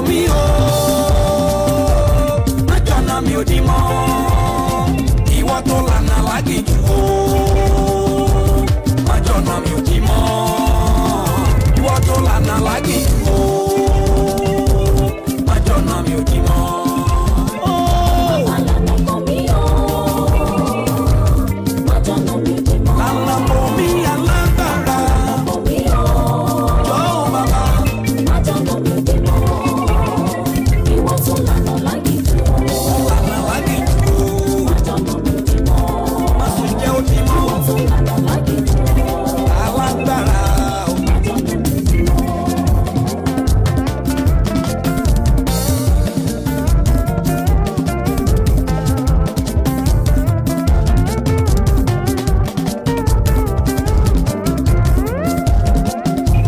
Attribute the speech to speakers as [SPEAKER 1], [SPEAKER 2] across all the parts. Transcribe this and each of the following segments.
[SPEAKER 1] bò mí o, má jọ̀nà mi ò dí mọ́. Ìwọ tó lànà láginjù o, má jọ̀nà mi ò dí mọ́. Ìwọ tó lànà láginjù o, má jọ̀nà mi ò dí mọ́.
[SPEAKER 2] Lànà bò mí o, má jọ̀nà mi ò dí mọ́.
[SPEAKER 1] Lànà bò mí alágbára,
[SPEAKER 2] Bò mí o,
[SPEAKER 1] jọ̀ọ́ bàbá.
[SPEAKER 2] má jọ̀nà mi ò dí mọ́. Ìwọ tó lànà láginjù o,
[SPEAKER 1] Lànà láginjù o,
[SPEAKER 2] má jọ̀nà mi ò dí mọ́.
[SPEAKER 1] má sì jẹ́ ó dí mọ́.
[SPEAKER 2] Ìwọ tó lànà láginjù o,
[SPEAKER 1] Alágbára o.
[SPEAKER 2] má jọ̀nà mi ò dí mọ́.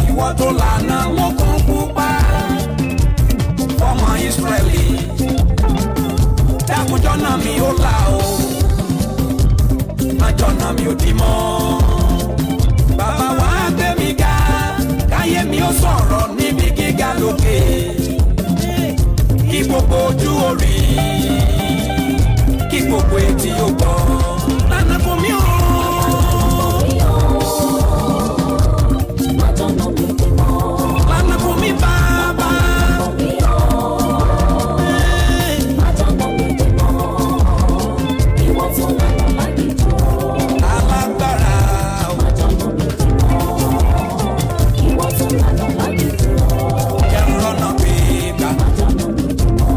[SPEAKER 1] Ìwọ tó lànà lókun pupa fọmọ Ísírẹ́lì, dákun jọ̀nà mi ó là o, má jọ̀nà mi ò dí mọ́. Bàbá wa gbé mi ga, káyé mi ó sọ̀rọ̀ níbi gíga lókè, kí gbogbo ojú ó rí, kí gbogbo etí ó gbọ́. Lànà fún mi o.
[SPEAKER 2] Bò mí o, má jọ̀nà mi ò dí mọ́.
[SPEAKER 1] Lànà fún mi bàbá.
[SPEAKER 2] Bò mí o, má jọ̀nà mi ò dí mọ́. Ìwọ tó lànà láginjù o.
[SPEAKER 1] Alágbára o.
[SPEAKER 2] Má jọ̀nà mi ò dí mọ́. Ìwọ tó lànà láginjù o.
[SPEAKER 1] Jẹun rọ́nà gbégbá.
[SPEAKER 2] Má jọ̀nà mi ò dí mọ́.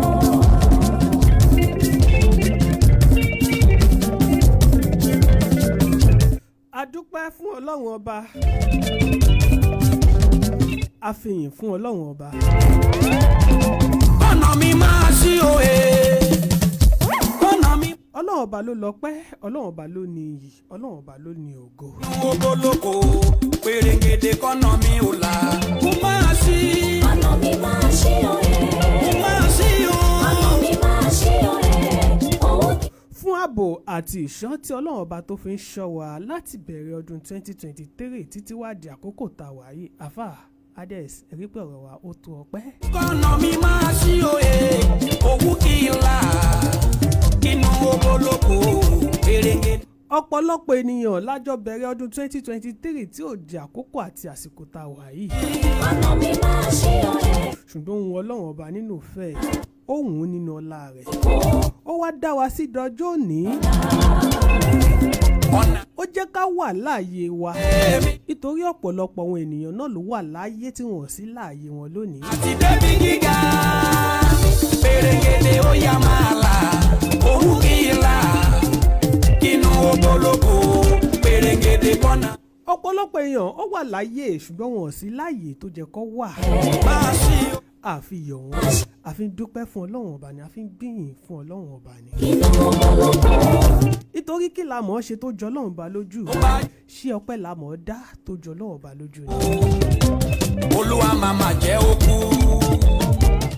[SPEAKER 3] A dúpẹ́ fún Ọlọ́run ọba, a fìyìn fún Ọlọ́run ọba.
[SPEAKER 1] Kọ́nà mi máa ṣí òye. Kọ́nà mi
[SPEAKER 3] Ọlọ́run ọba ló lọ́pẹ́, Ọlọ́run ọba ló ní iyì, Ọlọ́run ọba ló ní ògo.
[SPEAKER 1] ogoloko pèrègèdè kọ́nà mi ò là. Mo máa ṣí,
[SPEAKER 2] Ọ̀nà mi máa ṣí òye.
[SPEAKER 1] mo máa ṣí o.
[SPEAKER 2] Ọ̀nà mi máa ṣí òye. Owó kì
[SPEAKER 3] Fún ààbò àti ìṣọ́ tí Ọlọ́run ọba tó fi ń ṣọ́ wa láti bẹ̀rẹ̀ ọdún 2023 títí wá di àkókò tá a wà yìí, àfà Ades ẹ̀rí pé ọ̀rọ̀ wa ó tó ọpẹ́.
[SPEAKER 1] Kọ́nà mi máa ṣí òye. Òwú kì í là. Kínú ogoloko pèrègèdè.
[SPEAKER 3] Ọ̀pọ̀lọpọ̀ ènìyàn lájọ bẹ̀rẹ̀ ọdún 2023 tí ò di àkókò àti àsìkò tá a wà yìí.
[SPEAKER 2] Ọ̀nà mi máa ṣí òye.
[SPEAKER 3] Ṣùgbọ́n òun Ọlọ́run ọba nínú ìfẹ́ ẹ̀, òun nínú ọlá rẹ̀, ó wá dá wa sí dọjọ́ òní.
[SPEAKER 1] Ọ̀nà
[SPEAKER 3] Ó jẹ́ ká wà láàyè wa,
[SPEAKER 1] èmi
[SPEAKER 3] nítorí ọ̀pọ̀lọpọ̀ àwọn ènìyàn náà ló wà láàyè tí wọ́n ò sí láàyè wọn lónìí.
[SPEAKER 1] àti débi gíga. Pèrègèdè ó yá máa là. Òwú kì í là. Kínú ogoloko pèrègèdè kọ́nà.
[SPEAKER 3] Ọ̀pọ̀lọpọ̀ èèyàn ó wà láàyè ṣùgbọ́n wọn ò sí láàyè tó jẹ́ kó wà.
[SPEAKER 1] Máa ṣí o.
[SPEAKER 3] Àfi yọ̀ wọ́n, àfi ń dúpẹ́ fún Ọlọ́run ọba ni, àfi ń gbìyìn fún Ọlọ́run ọba ni.
[SPEAKER 2] Inú ogoloko.
[SPEAKER 3] Nítorí kí la mọ̀ ọ́ ṣe tó jọ Ọlọ́run ọba lójú?
[SPEAKER 1] Bá
[SPEAKER 3] Ṣé ọpẹ́ la mọ̀ ọ́ dá tó jọ Ọlọ́run ọba lójú ni?
[SPEAKER 1] Olúwa màmá jẹ́ òkú.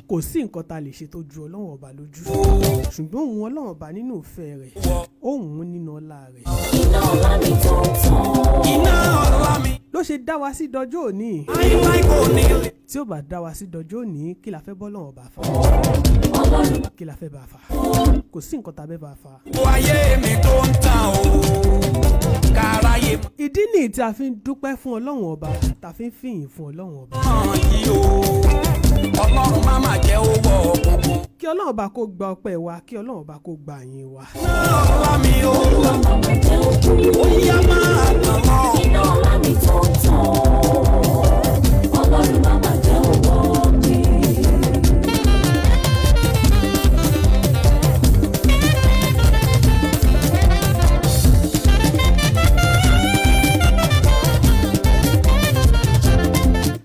[SPEAKER 3] Kò sí nǹkan tá a lè ṣe tó ju Ọlọ́run ọba lójú, ṣùgbọ́n òun Ọlọ́run ọba nínú ìfẹ́ rẹ̀, òun nínú ọlá rẹ̀
[SPEAKER 2] Iná ọlá mi tó ń tàn.
[SPEAKER 1] Iná ọlá mi.
[SPEAKER 3] ló ṣe dá wa sí dọjọ́ òní.
[SPEAKER 1] Láíláí kò ní lè.
[SPEAKER 3] Tí ó bá dá wa sí dọjọ́ òní, kí la fẹ́ bọ́ Ọlọ́run ọba fà?
[SPEAKER 2] Ọlọ́run
[SPEAKER 3] Kí la fẹ́ bá fà? Kò sí nǹkan tá a fẹ́ bá fà.
[SPEAKER 1] Gbogbo ayé mi tó ń tàn o. Káráyé
[SPEAKER 3] Ìdí nìyí tí a fi ń dúpẹ́ fún Ọlọ́run ọba, tá a fi ń fìyìn fún Ọlọ́run ọba.
[SPEAKER 1] mọ̀ yìí o. Ọlọ́run má má jẹ́ owó òkùnkùn.
[SPEAKER 3] Kí Ọlọ́run ọba kó gba ọpẹ́ wa, kí Ọlọ́run ọba kó gba ìyìn wa.
[SPEAKER 1] Iná ọlá mi o.
[SPEAKER 2] màmá jẹ́ òkú.
[SPEAKER 1] Ó yá máa tàn lọ.
[SPEAKER 2] Iná ọlá mi tó ń tàn. Ọlọ́run màmá jẹ́ owó mi.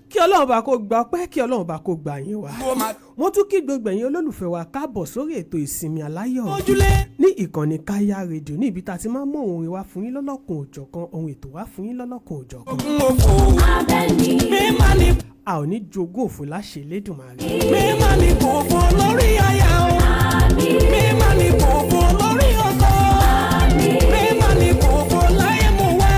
[SPEAKER 3] Kí Ọlọ́run ọba kó gba ọpẹ́, kí Ọlọ́run ọba kó gba ìyìn wa.
[SPEAKER 1] Mo máa
[SPEAKER 3] Mo tún kí gbogbo ẹ̀yin olólùfẹ́ wa káàbọ̀ sórí ètò ìsinmi aláyọ̀
[SPEAKER 1] ojúlé.
[SPEAKER 3] ní ìkànnì Káyá Rédíò, ní ibi tá a ti máa ń mú ohun orin wá fún yín lọ́lọ́kan òjọ̀kan, ohun ètò wá fún yín lọ́lọ́kan òjọ̀kan.
[SPEAKER 1] Ogún òfò.
[SPEAKER 2] Abẹ́ mi.
[SPEAKER 1] Mímá ni
[SPEAKER 3] A ò ní jogún òfò láṣẹ Elédùmarè.
[SPEAKER 1] mímá ni kòfò lórí aya o.
[SPEAKER 2] Àmín.
[SPEAKER 1] Mímá ni kòfò lórí ọkọ.
[SPEAKER 2] Àmín.
[SPEAKER 1] Mímá ni kòfò láyé mo wá.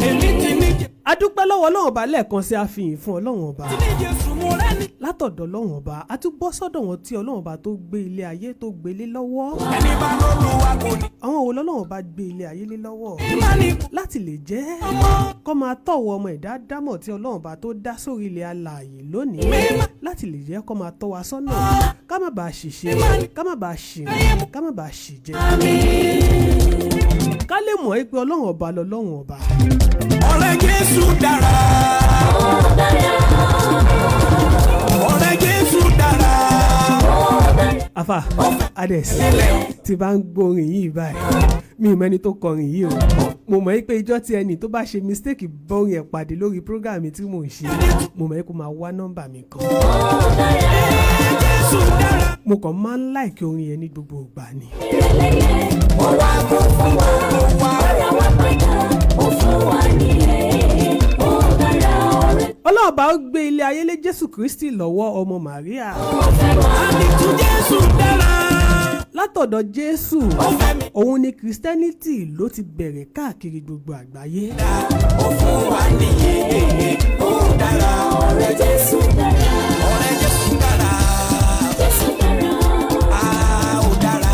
[SPEAKER 1] Èmi ti ní
[SPEAKER 3] A dúpẹ́ lọ́wọ́ Ọlọ́run ọba lẹ́ẹ̀kan sí, àfihàn fún Ọlọ́run ọba.
[SPEAKER 1] Jésù mo rẹ́. Sẹ́ni
[SPEAKER 3] Látọ̀dọ̀ Ọlọ́run Ọba a tún bọ́ sọ́dọ̀ wọn tí Ọlọ́run Ọba tó gbé ilé ayé tó gbélé lọ́wọ́.
[SPEAKER 1] Ẹni bá lÓlúwa kò ní.
[SPEAKER 3] Àwọn wo lọ́lọ́run Ọba gbé ilé ayé lé lọ́wọ́?
[SPEAKER 1] Má ní
[SPEAKER 3] Láti lè jẹ́ kó máa tọ̀wọ̀ ọmọ ẹ̀dá dámọ̀ tí Ọlọ́run Ọba tó dá sórí ilẹ̀ alààyè lónìí, láti lè jẹ́ kó máa tọ́ wa sọ́nà, ká má bàa ṣìṣe, ká má bàa ṣìrìn, ká má bàa ṣìjẹ, ká lè mọ̀ pé Ọlọ́run Ọba lọ́lọ́run Ọba.
[SPEAKER 1] Ọ̀rẹ́ Jésù dára. Ọ̀rẹ́ Jésù dára.
[SPEAKER 3] Afa Ades, tí bá ń gbórin yìí báyìí, mi ò mẹ́ni tó kọrin yìí o. Mo mọ̀ pé ijọ́ tí ẹni tó bá ṣe mistake bọ́rin ẹ̀ pàdé lórí program tí mò ń ṣe, mo mọ̀ pé kó máa wá nọ́mbà mi kan.
[SPEAKER 1] Jésù dára.
[SPEAKER 3] Mo kàn máa ń like orin yẹn ní gbogbo ìgbà ni.
[SPEAKER 2] Ìrẹ̀lẹ̀ ó wá kún fún wa, ó rà wá padà, ó fún wa ní ẹ̀, ó dára ọ̀rẹ́.
[SPEAKER 3] Ọlọ́ọ̀bá ó gbé ilé ayé lé Jésù Kristi lọ́wọ́, ọmọ Màríà.
[SPEAKER 2] Ó fẹ́ wá.
[SPEAKER 1] Àdìtú Jésù dára.
[SPEAKER 3] Látọ̀dọ̀ Jésù,
[SPEAKER 1] Ó fẹ́ mi.
[SPEAKER 3] òun ni Christianity ló ti bẹ̀rẹ̀ káàkiri gbogbo àgbáyé.
[SPEAKER 1] Ó fún wa níyè. Ó dára.
[SPEAKER 2] Ọ̀rẹ́ Jésù dára.
[SPEAKER 1] Ọ̀rẹ́ Jésù dára.
[SPEAKER 2] Jésù dára.
[SPEAKER 1] Ah, ó dára.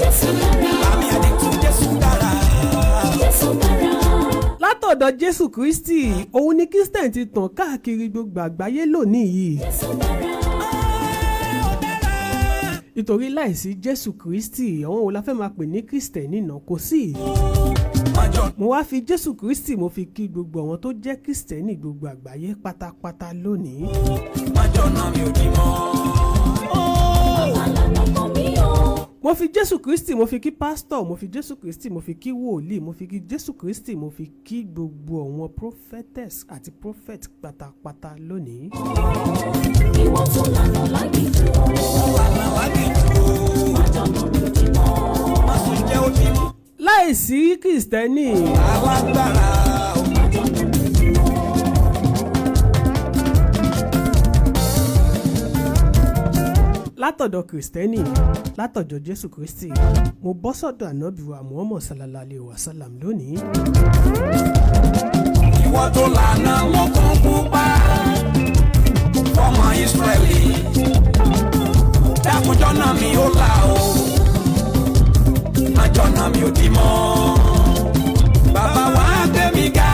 [SPEAKER 2] Jésù dára.
[SPEAKER 1] Àmì àdìtú Jésù dára.
[SPEAKER 2] Jésù dára.
[SPEAKER 3] Látọ̀dọ̀ Jésù Kristi, òun ni Christian ti tàn káàkiri gbogbo àgbáyé lónìí yìí.
[SPEAKER 2] Jésù dára.
[SPEAKER 1] Ó dára.
[SPEAKER 3] Nítorí láìsí Jésù Kristi, àwọn wo la fẹ́ máa pè ní Kristẹni náà? Kò sí.
[SPEAKER 1] Májọ
[SPEAKER 3] Mo wá fi Jésù Kristi, mo fi kí gbogbo àwọn tó jẹ́ Kristẹni gbogbo àgbáyé pátápátá lónìí.
[SPEAKER 1] Májọ náà mi ò dì mọ́.
[SPEAKER 2] Àlànà kan mi ò.
[SPEAKER 3] Mo fi Jésù Kristi, mo fi kí pásítọ̀, mo fi Jésù Kristi, mo fi kí wòlíì, mo fi kí Jésù Kristi, mo fi kí gbogbo àwọn prophetess àti prophet pátápátá lónìí.
[SPEAKER 2] Ìwọ tún lànà lágìjù.
[SPEAKER 1] Lànà lágìjù.
[SPEAKER 2] Májọ̀nà mi ò dì mọ́.
[SPEAKER 1] Má sùn jẹ́ ó dì mọ́.
[SPEAKER 3] Láìsí Kristẹni,
[SPEAKER 1] Alágbára o.
[SPEAKER 2] Májọ̀nà mi ò dì mọ́.
[SPEAKER 3] Látọ̀dọ̀ Kristẹni, látọ̀dọ̀ Jésù Kristi, mo bọ́ sọ́dọ̀ ànábì wa Muhammad sallallahu alayhi wa sallam lónìí.
[SPEAKER 1] Ìwọ tó lànà lókun pupa fọmọ Ísírẹ́lì, dákunjọ́ náà mi ó là o, májọ́ náà mi ò dì mọ́. Bàbá wa gbé mi ga,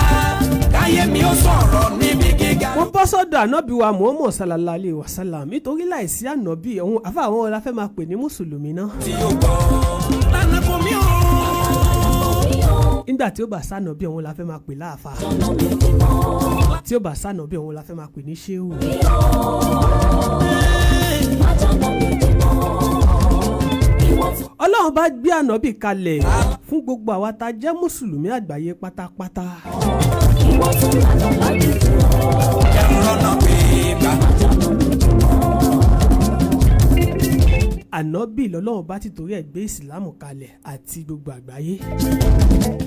[SPEAKER 1] káyé mi ó sọ̀rọ̀ níbi gíga.
[SPEAKER 3] Mo bọ́ sọ́dọ̀ ànábì wa Muhammad sallallahu alayhi wa sallam, nítorí láìsí ànábì òun, àfa àwọn ọ̀la fẹ́ máa pè ní mùsùlùmí náà?
[SPEAKER 1] Tí ó gbọ́ lànà fún mi o.
[SPEAKER 3] Nígbà tí ó bá sànàbí, òun la fẹ́ máa pè láàfa?
[SPEAKER 2] Májọ̀nà mi ò dì mọ́.
[SPEAKER 3] Tí ó bá sànàbí, òun la fẹ́ máa pè ní ṣéwù?
[SPEAKER 2] Májọ̀nà mi ò dì mọ́. Ìwọ tún
[SPEAKER 3] Ọlọ́run bá gbé ànábì kalẹ̀ fún gbogbo àwa tá a jẹ́ mùsùlùmí àgbáyé pátápátá.
[SPEAKER 2] Ìwọ tún lànà lágìjù.
[SPEAKER 1] Jẹun lọ́nà pé gbà.
[SPEAKER 2] Májọ̀nà mi ò dì mọ́.
[SPEAKER 3] Ànábì lọ́lọ́run bá ti torí ẹ̀ gbé ìsìlámù kalẹ̀ àti gbogbo àgbáyé,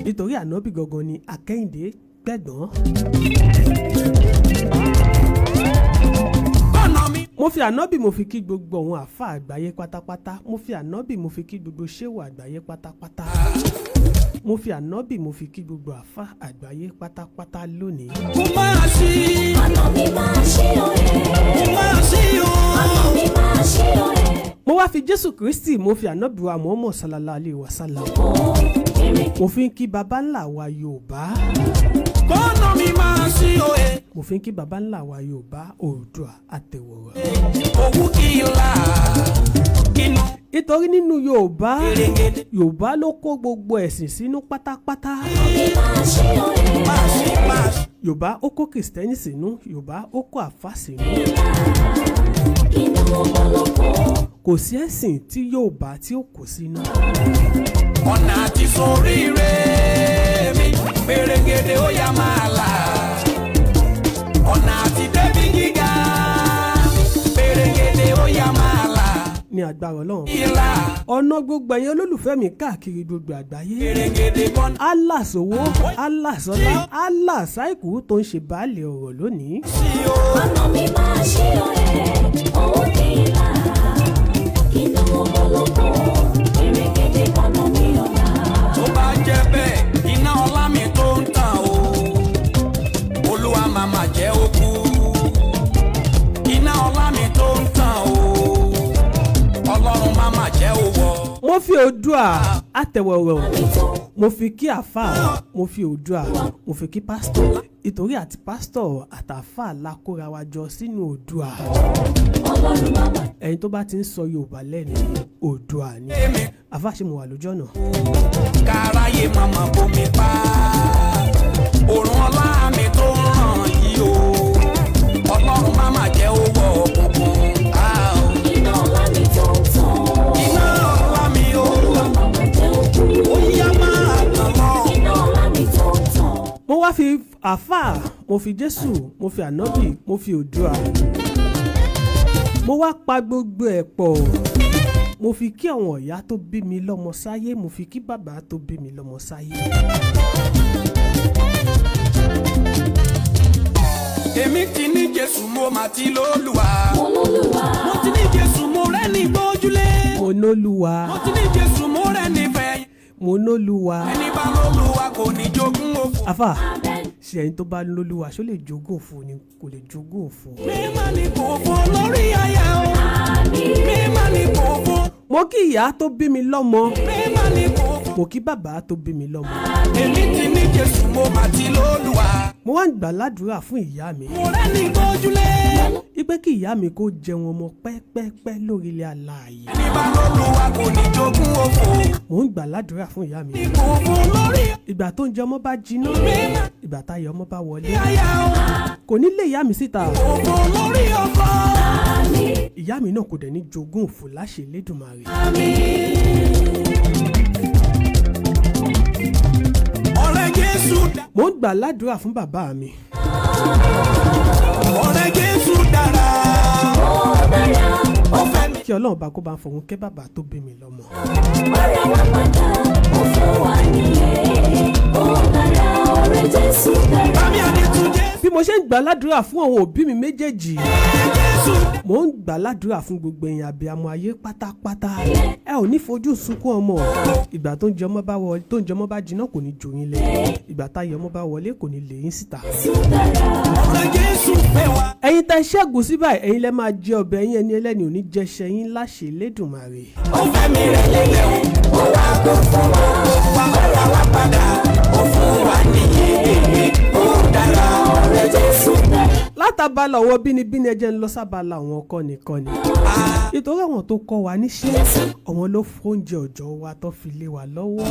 [SPEAKER 3] nítorí ànábì gangan ni akẹ́yìndé gbẹ̀gbọ́n.
[SPEAKER 1] Kọ́nà mi.
[SPEAKER 3] Mo fi ànábì, mo fi kí gbogbo àwọn àfa àgbáyé pátápátá. Mo fi ànábì, mo fi kí gbogbo ṣéwù àgbáyé pátápátá. Mo fi ànábì, mo fi kí gbogbo àfa àgbáyé pátápátá lónìí.
[SPEAKER 1] Kó máa ṣí.
[SPEAKER 2] Àná mi máa ṣí ọ̀rẹ́.
[SPEAKER 1] Kó máa ṣí o.
[SPEAKER 2] Àná mi máa ṣí ọ̀rẹ́.
[SPEAKER 3] Mo wá fi Jésù Kristi, mo fi ànábì wa Muhammad sallallahu alayhi wa sallam,
[SPEAKER 2] Ó èrè
[SPEAKER 3] mo fi ń kí baba ńlá wa Yorùbá.
[SPEAKER 1] Kọ́nà mi máa ṣí o.
[SPEAKER 3] Mo fi ń kí baba ńlá wa Yorùbá, Oòduà àtẹ̀wọ̀rọ̀.
[SPEAKER 1] Òwú kì í là kínú.
[SPEAKER 3] Nítorí nínú Yorùbá,
[SPEAKER 1] Gèrègèdè.
[SPEAKER 3] Yorùbá ló kó gbogbo ẹ̀sìn sínú pátápátá.
[SPEAKER 2] mi máa ṣí ọ̀rẹ́.
[SPEAKER 1] Máa ṣí, máa ṣí.
[SPEAKER 3] Yorùbá ó kó Kìrìsìtẹ́nì sínú, Yorùbá ó kó àfà sínú.
[SPEAKER 2] Inú ọ̀pọ̀lọpọ̀.
[SPEAKER 3] Kò sí ẹ̀sìn tí Yorùbá tí ó kó sínú.
[SPEAKER 1] Ọ̀nà àti soríire mi pèrègèdè ó yá máa là, ọ̀nà àti débi gíga pèrègèdè ó yá máa là.
[SPEAKER 3] Ní agbára Ọlọ́run,
[SPEAKER 1] Ìlà.
[SPEAKER 3] ọ̀nà gbogbo ẹ̀yin olólùfẹ́ mi káàkiri gbogbo àgbáyé,
[SPEAKER 1] Pèrègèdè kọ́nà.
[SPEAKER 3] Allah sowó, Allah sọlá, Allah sáìkú tó ń ṣe baálé ọ̀rọ̀ lónìí.
[SPEAKER 1] Sí o.
[SPEAKER 2] Ọ̀nà mi máa ṣí ọ̀rẹ́, owó kì í là. Inú ọ̀pọ̀lọpọ̀, èrègèdè ọ̀nà mi ọ̀la.
[SPEAKER 1] Tó bá jẹ́ bẹ́ẹ̀, iná ọlá mi tó ń tàn o, Olúwa máa mà jẹ́ ó kú iná.
[SPEAKER 3] Mo fi Oòduà àtẹ̀wẹ̀wẹ̀
[SPEAKER 2] Mi tó
[SPEAKER 3] mo fi kí àáfàá, mo fi Oòduà, mo fi kí pásítọ̀, ìtorí àti pásítọ̀ àtàfáà la kóra wa jọ sínú Oòduà.
[SPEAKER 2] Ọlọ́run màmá
[SPEAKER 3] Ẹni tó bá ti ń sọ Yorùbá lẹ́nu, Oòduà ni.
[SPEAKER 1] Èmi
[SPEAKER 3] Àfáà, ṣe mo wà lójú ọ̀nà?
[SPEAKER 1] Káráyé màmá bomi pa òrùn ọlá mi tó ń ràn yìí o, Ọlọ́run má má jẹ́ ó wọ òkùnkùn á o.
[SPEAKER 2] Iná ọlá mi tó ń tàn.
[SPEAKER 1] Iná ọlá mi o.
[SPEAKER 2] Olúwa màmá jẹ́ òkú.
[SPEAKER 1] Ó yá, máa tàn lọ.
[SPEAKER 2] Iná ọlá mi tó ń tàn.
[SPEAKER 3] Mo wá fi àáfàá, mo fi Jésù, mo fi ànábì, mo fi Oòduà, mo wá pa gbogbo ẹ̀ pọ̀, mo fi kí àwọn ìyá tó bí mi lọ́mọ sáyé, mo fi kí bàbá tó bí mi lọ́mọ sáyé.
[SPEAKER 1] Èmi ti ní Jésù, mo mà ti lólùwà.
[SPEAKER 2] Mo lólúwa.
[SPEAKER 1] Mo ti ní Jésù, mo rẹ́ni gbójúlé.
[SPEAKER 3] Mo nólúwa.
[SPEAKER 1] Mo ti ní Jésù, mo rẹ́ni fẹ́.
[SPEAKER 3] Mo nólúwa.
[SPEAKER 1] Ẹni bá lólùwà kò ní jogún òfò.
[SPEAKER 3] Àfà,
[SPEAKER 2] Abẹ́
[SPEAKER 3] ṣe ẹni tó bá lólúwa, ṣó lè jogún òfò ni? Kò lè jogún òfò.
[SPEAKER 1] Mímọ́ ni kò fún lórí aya o.
[SPEAKER 2] Àmín.
[SPEAKER 1] Mímọ́ ni kò fún.
[SPEAKER 3] Mo kí ìyá tó bí mi lọ́mọ.
[SPEAKER 1] Mímọ́ ni kò fún.
[SPEAKER 3] Mo kí bàbá tó bí mi lọ́mọ.
[SPEAKER 1] Èmi ti ní Jésù, mo mà ti lólùwà.
[SPEAKER 3] Mo wá ń gbà ládùúrà fún ìyá mi
[SPEAKER 1] Mo rẹ́ni gbójúlé.
[SPEAKER 3] wípé kí ìyá mi kó jẹun ọmọ pẹ́pẹ́pẹ́ lórí ilẹ̀ alààyè.
[SPEAKER 1] Ẹni bá lólùwà kò ní jogún òfò.
[SPEAKER 3] Mo ń gbà ládùúrà fún ìyá mi.
[SPEAKER 1] Ní kò fún lórí
[SPEAKER 3] Ìgbà tó ń jẹ ọmọ bá jiná, ìgbà táyà ọmọ bá wọlé,
[SPEAKER 1] aya o.
[SPEAKER 3] kò ní lé ìyá mi síta.
[SPEAKER 1] Kò fún lórí ọkọ.
[SPEAKER 2] Àmín.
[SPEAKER 3] Ìyá mi náà kò dẹ̀ ní jogún òfò láṣẹ Elédùmarè.
[SPEAKER 1] Ọ̀rẹ́ Jésù dá.
[SPEAKER 3] Mo ń gbà ládùúrà fún bàbá mi.
[SPEAKER 1] Ọ̀rẹ́ Jésù dára.
[SPEAKER 2] Ó dára.
[SPEAKER 1] Ó fẹ́ mi.
[SPEAKER 3] Kí Ọlọ́run bá kó bá ń fọ̀hún kẹ́ bàbá tó bí mi lọ́mọ.
[SPEAKER 2] Ó rà wá padà. Ó fún wa níyè. Ó dára. Ọ̀rẹ́ Jésù dára.
[SPEAKER 1] Bámi Adétún Jésù.
[SPEAKER 3] Bí mo ṣe ń gbà ládùúrà fún àwọn òbí mi méjèèjì,
[SPEAKER 1] Jésù.
[SPEAKER 3] mo ń gbà ládùúrà fún gbogbo èèyàn abiyamọ ayé pátápátá. Ẹ ò ní fojú sunkún ọmọ. Ìgbà tó ń jẹ ọmọ bá wọlé, tó ń jẹ ọmọ bá jiná, kò ní jò yín lẹ. Ìgbà táyé ọmọ bá wọlé, kò ní lè yín síta.
[SPEAKER 2] Jésù dára.
[SPEAKER 1] Ọ̀rẹ́ Jésù fẹ́ wa.
[SPEAKER 3] Ẹ̀yin tẹ́ ṣẹ́gun sí báyìí, ẹ̀yin lẹ máa jẹ ọbẹ̀ yín, ẹni ẹlẹ́ni ò ní jẹṣẹ́ yín láṣẹ Elédùmarè.
[SPEAKER 1] Ó fẹ́ mi rẹ̀ lélẹ̀ o. Ó wá kó fún wa. Ó wá rà wá padà. Ó fún wa níyì. Ó dára.
[SPEAKER 2] Ọ̀rẹ́ Jésù dára.
[SPEAKER 3] Látàbálà ọwọ́ bínibíni, ẹjẹ́ ń lọ sábàlá àwọn kọ́nikọ́ni, nítorí àwọn tó kọ́ wa níṣẹ́, àwọn ló fóúnjẹ ọ̀jọ̀ wa tó fi lé wa lọ́wọ́,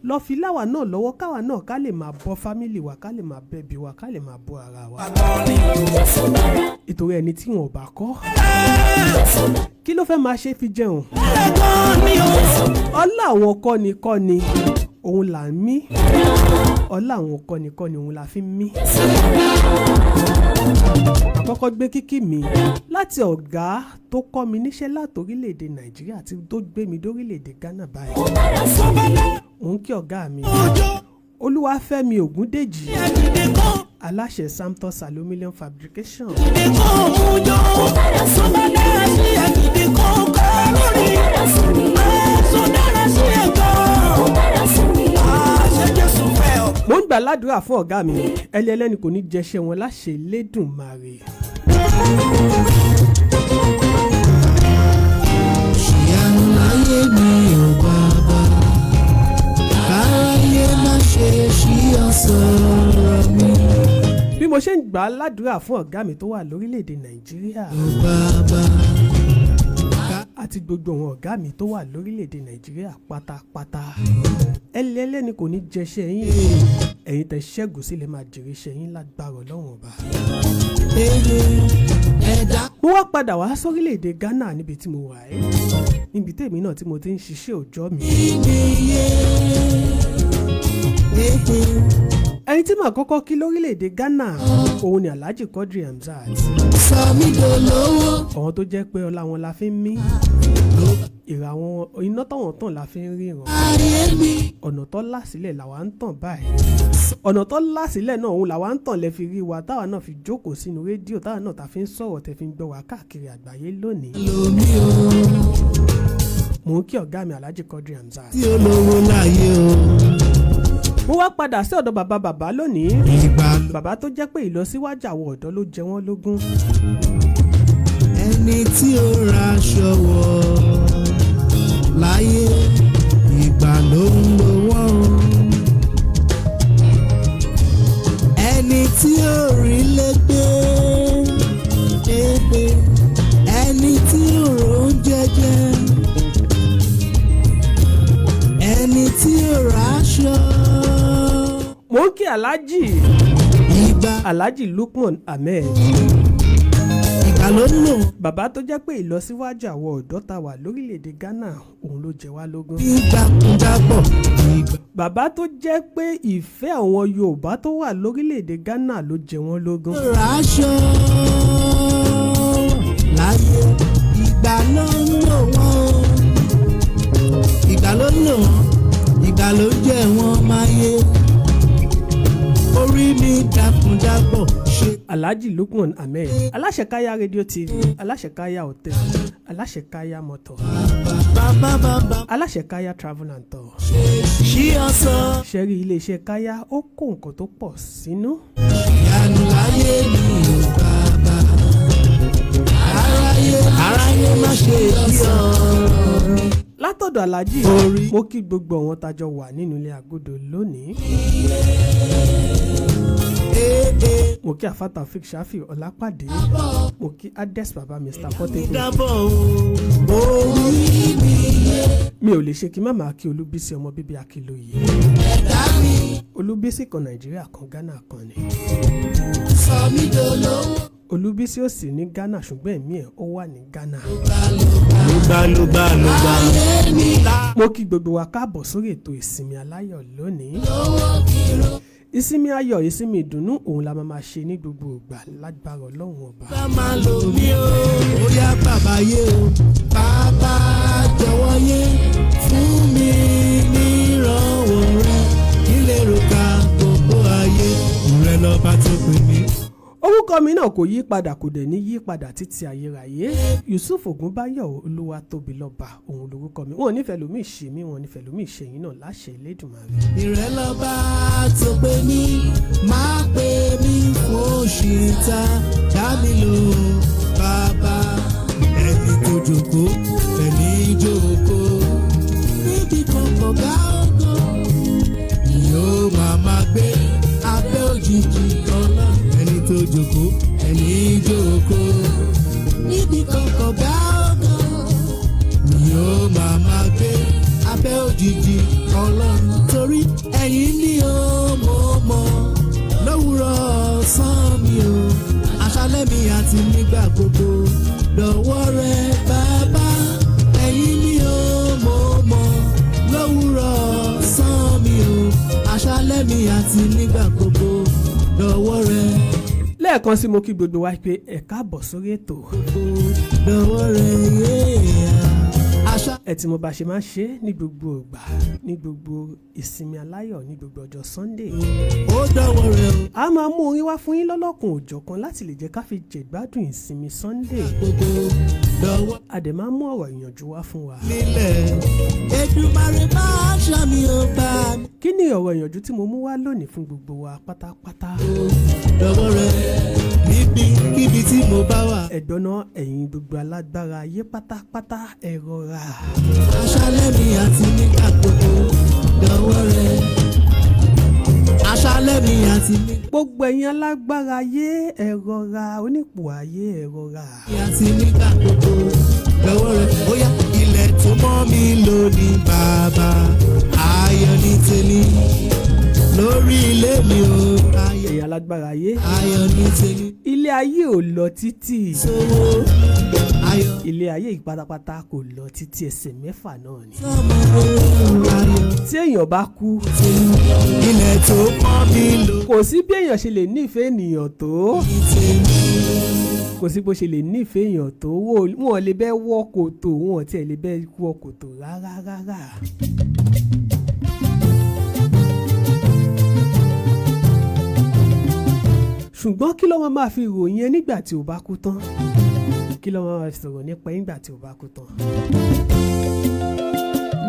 [SPEAKER 3] lọ́ fi láwa náà lọ́wọ́, káwa náà ká lè máa bọ́ family wa, ká lè máa bẹ́bí wa, ká lè máa bọ́ ara wa.
[SPEAKER 1] Akọni o.
[SPEAKER 2] Jésù dára.
[SPEAKER 3] Ìtorí ẹni tí wọn ò bá kọ́,
[SPEAKER 2] Jésù dára.
[SPEAKER 3] kí ló fẹ́ máa ṣe fi jẹun?
[SPEAKER 1] Ẹ̀gbọ́n mi o.
[SPEAKER 3] Ọlá àwọn kọ́nikọ́ni òun là ń mí. Ọlá àwọn kọ́nikọ́ni òun la fi ń mí. Àkọ́kọ́ gbé kíkí mi láti ọ̀gá tó kọ́ mi níṣẹ́ láti orílẹ̀-èdè Nàìjíríà tí tó gbé mi dórílẹ̀-èdè Ghana báyìí.
[SPEAKER 2] Ó dára sí mi.
[SPEAKER 3] Mò ń kí ọ̀gá mi,
[SPEAKER 1] Òjò
[SPEAKER 3] Olúwafẹ́mi Ògúndèjì,
[SPEAKER 1] ẹ̀dìdè kan.
[SPEAKER 3] aláṣẹ Samtos Aluminium Fabrication.
[SPEAKER 1] Ẹ̀dìdè kan mú jọ.
[SPEAKER 2] Ó dára sí mi.
[SPEAKER 1] Dára sí ẹ̀dìdè kan kọ́ lórí.
[SPEAKER 2] Ó dára sí mi.
[SPEAKER 1] Ẹ̀sùn dára sí ẹ̀gbọ́n.
[SPEAKER 2] Ó dára sí mi.
[SPEAKER 1] Àṣẹ Jésù fẹ́ ọ.
[SPEAKER 3] Mò ń gbà ládùúrà fún ọ̀gá mi, ẹni ẹlẹ́ni kò ní jẹṣẹ́ wọn láṣẹ Elédùmarè.
[SPEAKER 4] Ìyanu láyé mi ò bàbá, káyé má ṣe ṣí ọ̀sọ̀rọ̀ mi.
[SPEAKER 3] Bí mo ṣe ń gbà ládùúrà fún ọ̀gá mi tó wà lórílẹ̀‐èdè Nàìjíríà
[SPEAKER 4] Ò bàbá,
[SPEAKER 3] àti gbogbo àwọn ọ̀gá mi tó wà lórílẹ̀‐èdè Nàìjíríà pátápátá, ẹni ẹlẹ́ni kò ní jẹṣẹ́ yín. Ẹ̀yin tẹ́ ṣẹ́gun sílẹ̀ máa jèrè iṣẹ́ yín lágbára Ọlọ́run Ọba.
[SPEAKER 4] èrè ẹ̀dá
[SPEAKER 3] Mo wá padà wá sórílẹ̀‐èdè Ghana níbi tí mo wà ẹ́, níbi tèmi náà tí mo ti ń ṣiṣẹ́ òòjọ́ mi.
[SPEAKER 4] níyè.
[SPEAKER 3] Ẹni tí màá kọ́kọ́ kí lórílẹ̀‐èdè Ghana òun ni Alhaji Quadri Hamzat.
[SPEAKER 4] Sọ mí dolówó.
[SPEAKER 3] Àwọn tó jẹ́ pé ọlá wọn la fi ń mí, ìrà àwọn iná táwọn tàn la fi ń ríran.
[SPEAKER 4] Ayé mi.
[SPEAKER 3] Ọ̀nà tó là sílẹ̀ làwa ń tàn báyìí, ọ̀nà tó là sílẹ̀ náà òun làwa ń tàn lẹ́ fi rí wa, táwa náà fi jókòó sínú rédíò, táwa náà ta fi ń sọ̀rọ̀, tẹ́ fi ń gbọ́ wa káàkiri àgbáyé lónìí.
[SPEAKER 4] Lomi o.
[SPEAKER 3] Mò ń kí ọ̀gá mi Alhaji Quadri Hamzat.
[SPEAKER 4] Tí ó lówó láyé o.
[SPEAKER 3] Mo wá padà sí ọ̀dọ̀ bàbá bàbá lónìí.
[SPEAKER 4] Ìgbà
[SPEAKER 3] Bàbá tó jẹ́ pé ìlọsíwájú àwọn ọ̀dọ́ ló jẹ wọ́n lógún.
[SPEAKER 4] Ẹni tí ó ra aṣọ wọ̀ láyé.
[SPEAKER 3] Alhaji
[SPEAKER 4] Ìgbà
[SPEAKER 3] Alhaji Lukman Ahmed.
[SPEAKER 4] Ìgbà ló ń lò wọ́n.
[SPEAKER 3] Bàbá tó jẹ́ pé ìlọsíwájú àwọn ọ̀dọ́ ta wà lórílẹ̀‐èdè Ghana òun ló jẹ wá lógún.
[SPEAKER 4] Ìgbà kúndàpọ̀ ìgbà.
[SPEAKER 3] Bàbá tó jẹ́ pé ìfẹ́ àwọn Yorùbá tó wà lórílẹ̀‐èdè Ghana ló jẹ wọ́n lógún.
[SPEAKER 4] Raṣọ láyé ìgbà ló ń lò wọ́n o. Ìgbà ló ń lò wọ́n, ìgbà ló ń jẹ́ wọ́n máyé. Orí mi dákúndábọ̀ ṣe.
[SPEAKER 3] Alhaji Lukman Ahmed, aláṣẹ Káyá Radio TV, aláṣẹ Káyá Hotel, aláṣẹ Káyá Motor,
[SPEAKER 4] Bàbá bàbá
[SPEAKER 3] aláṣẹ Káyá Travel and Tour.
[SPEAKER 4] ṣí ọ̀sán.
[SPEAKER 3] Ṣẹ́rí iléeṣẹ́ Káyá ó kó nǹkan tó pọ̀ sínú.
[SPEAKER 4] Ìyanu láyé mi ò bàbá. Aráyé aráyé má ṣe bí ọ̀rọ̀ mi.
[SPEAKER 3] Látọ̀dọ̀ Alhaji,
[SPEAKER 4] Orí.
[SPEAKER 3] mo kí gbogbo àwọn tájọ wà nínú ilé agodo lónìí.
[SPEAKER 4] Ee ee.
[SPEAKER 3] Mo kí Afa Taofik Shafi Ọlápàdé, mo kí Ades baba Mr Portable.
[SPEAKER 4] Dábọ̀ o, orí mi yé.
[SPEAKER 3] Mi ò lè ṣe kí má máa kí Olúbísí ọmọ bíbí Akínlóye.
[SPEAKER 4] Ẹ̀dá mi
[SPEAKER 3] Olúbísí kan Nàìjíríà kan Ghana kan ni.
[SPEAKER 4] sọ mí dolówó.
[SPEAKER 3] Olúbísí ò sí ní Ghana ṣùgbọ́n ẹ̀mí ẹ̀ ó wà ní Ghana.
[SPEAKER 4] Lùgbà lùgbà lùgbà. Ayé mi là.
[SPEAKER 3] Mo kí gbogbo wa káàbọ̀ sórí ètò ìsinmi aláyọ̀ lónìí.
[SPEAKER 4] Lówó kìró.
[SPEAKER 3] Ìsinmi ayọ̀, ìsinmi ìdùnnú òun la máa máa ṣe ní gbogbo ìgbà lágbára Ọlọ́run ọba.
[SPEAKER 4] Bá máa lò mí o. Ó yá bàbá yé o. Bàbá jọ̀wọ́ yé fún mi nírànwọ́ rẹ. Kí lè rò ká gbogbo ayé. Ìrẹ́ lọ́ba tó pè mí.
[SPEAKER 3] Orúkọ mi náà kò yí padà, kò dẹ̀ ní yí padà títí ayérayé. Yusuf Ògúnbáyọ̀ Olúwatóbilọ́ba òun lorúkọ mi. Wọn ò nífẹ̀ẹ́ lómi ìṣe mi, wọn ò nífẹ̀ẹ́ lómi ìṣe yín náà láṣẹ Elédùmarè.
[SPEAKER 4] Ìrẹ́ lọ́ba tó pè mí. Má pè mí fún òṣìta. Dá mi lóhùn bàbá. Ẹni tó jókòó, ẹni jókòó. Níbi kan kọ̀ọ̀gá ògo. Yóò máa máa gbé abẹ́ òjijì ọlá. Ẹni tó jókòó, ẹni jókòó. Níbi kan kọ̀ọ̀gá ògo. Yóò máa máa gbé abẹ́ òjijì ọlọ́run. Torí ẹ̀yin ni ó mọ̀ mọ̀ lówùrọ̀ ọ̀sán mi o. Àṣálẹ́ mi àti nígbà gbogbo lọ́wọ́ rẹ bàbá. Ẹ̀yin ni ó mọ̀ mọ̀ lówùrọ̀ ọ̀sán mi o. Àṣálẹ́ mi àti nígbà gbogbo lọ́wọ́ rẹ.
[SPEAKER 3] Lẹ́ẹ̀kan sí mo kí gbogbo wa pé ẹ káàbọ̀ sórí ètò.
[SPEAKER 4] Lọ́wọ́ rẹ yéèyà. Àṣà
[SPEAKER 3] Ẹ tí mo bá ṣe máa ń ṣe é ní gbogbo ìgbà, ní gbogbo ìsinmi aláyọ̀, ní gbogbo ọjọ́ Sunday.
[SPEAKER 4] Ó dọ̀wọ́ rẹ o.
[SPEAKER 3] A máa mú orin wá fún yín lọ́lọ́kun òjọ̀kan láti lè jẹ́ ká fi jẹ̀gbádùn ìsinmi Sunday.
[SPEAKER 4] Gbogbo lọ́wọ́
[SPEAKER 3] A dẹ̀ máa mú ọ̀rọ̀ ìyànjú wá fún wa.
[SPEAKER 4] nílẹ̀. Èdùmàrè máa ṣàmì ó bá mi.
[SPEAKER 3] Kí ni ọ̀rọ̀ ìyànjú tí mo mú wá lónìí fún gbogbo wa pátápátá?
[SPEAKER 4] Lọ́wọ́ rẹ níbi kíbi tí mo bá wà.
[SPEAKER 3] Ẹ̀gbọ́n náà, ẹ̀yin gbogbo alágbára ayé pátápátá, ẹ rọra.
[SPEAKER 4] Aṣálẹ̀ mi àti nígbà gbogbo lọ́wọ́ rẹ. Aṣálẹ̀ mi àti nígbà
[SPEAKER 3] Gbogbo ẹ̀yin alágbára ayé, ẹ rọra, onípò ayé, ẹ rọra.
[SPEAKER 4] àti nígbà gbogbo lọ́wọ́ rẹ. Bóyá ilẹ̀ tó mọ́ mi lónìí bàbá. Ayọ̀ ní tèmi lórí ilé mi o. Ayọ̀
[SPEAKER 3] Ẹ̀yin alágbára ayé,
[SPEAKER 4] ayọ̀ ní tèmi.
[SPEAKER 3] ilé ayé ò lọ títì.
[SPEAKER 4] Sówó ayọ̀
[SPEAKER 3] Ilé ayé yìí pátápátá kò lọ títí, ẹsẹ̀ mẹ́fà náà ni.
[SPEAKER 4] sọ́mọ ayọ̀
[SPEAKER 3] Tí èèyàn bá kú,
[SPEAKER 4] tèmi. Ilẹ̀ tó mọ́ mi lónìí
[SPEAKER 3] kò sí bí èèyàn ṣe lè nífẹ̀ẹ́ ènìyàn tó.
[SPEAKER 4] tèmi.
[SPEAKER 3] Kò sí bó ṣe lè nífẹ̀ẹ́ èèyàn tó, wọn ò lè bẹ́ wọ́ kòtò, wọn ò tiẹ̀ lè bẹ́ wọ́ kòtò rárá rárá. Ṣùgbọ́n kí ló máa máa fi ròyìn ẹ nígbà tí o bá kú tán? Kí ló máa máa sọ̀rọ̀ nípa ẹ nígbà tí o bá kú tán?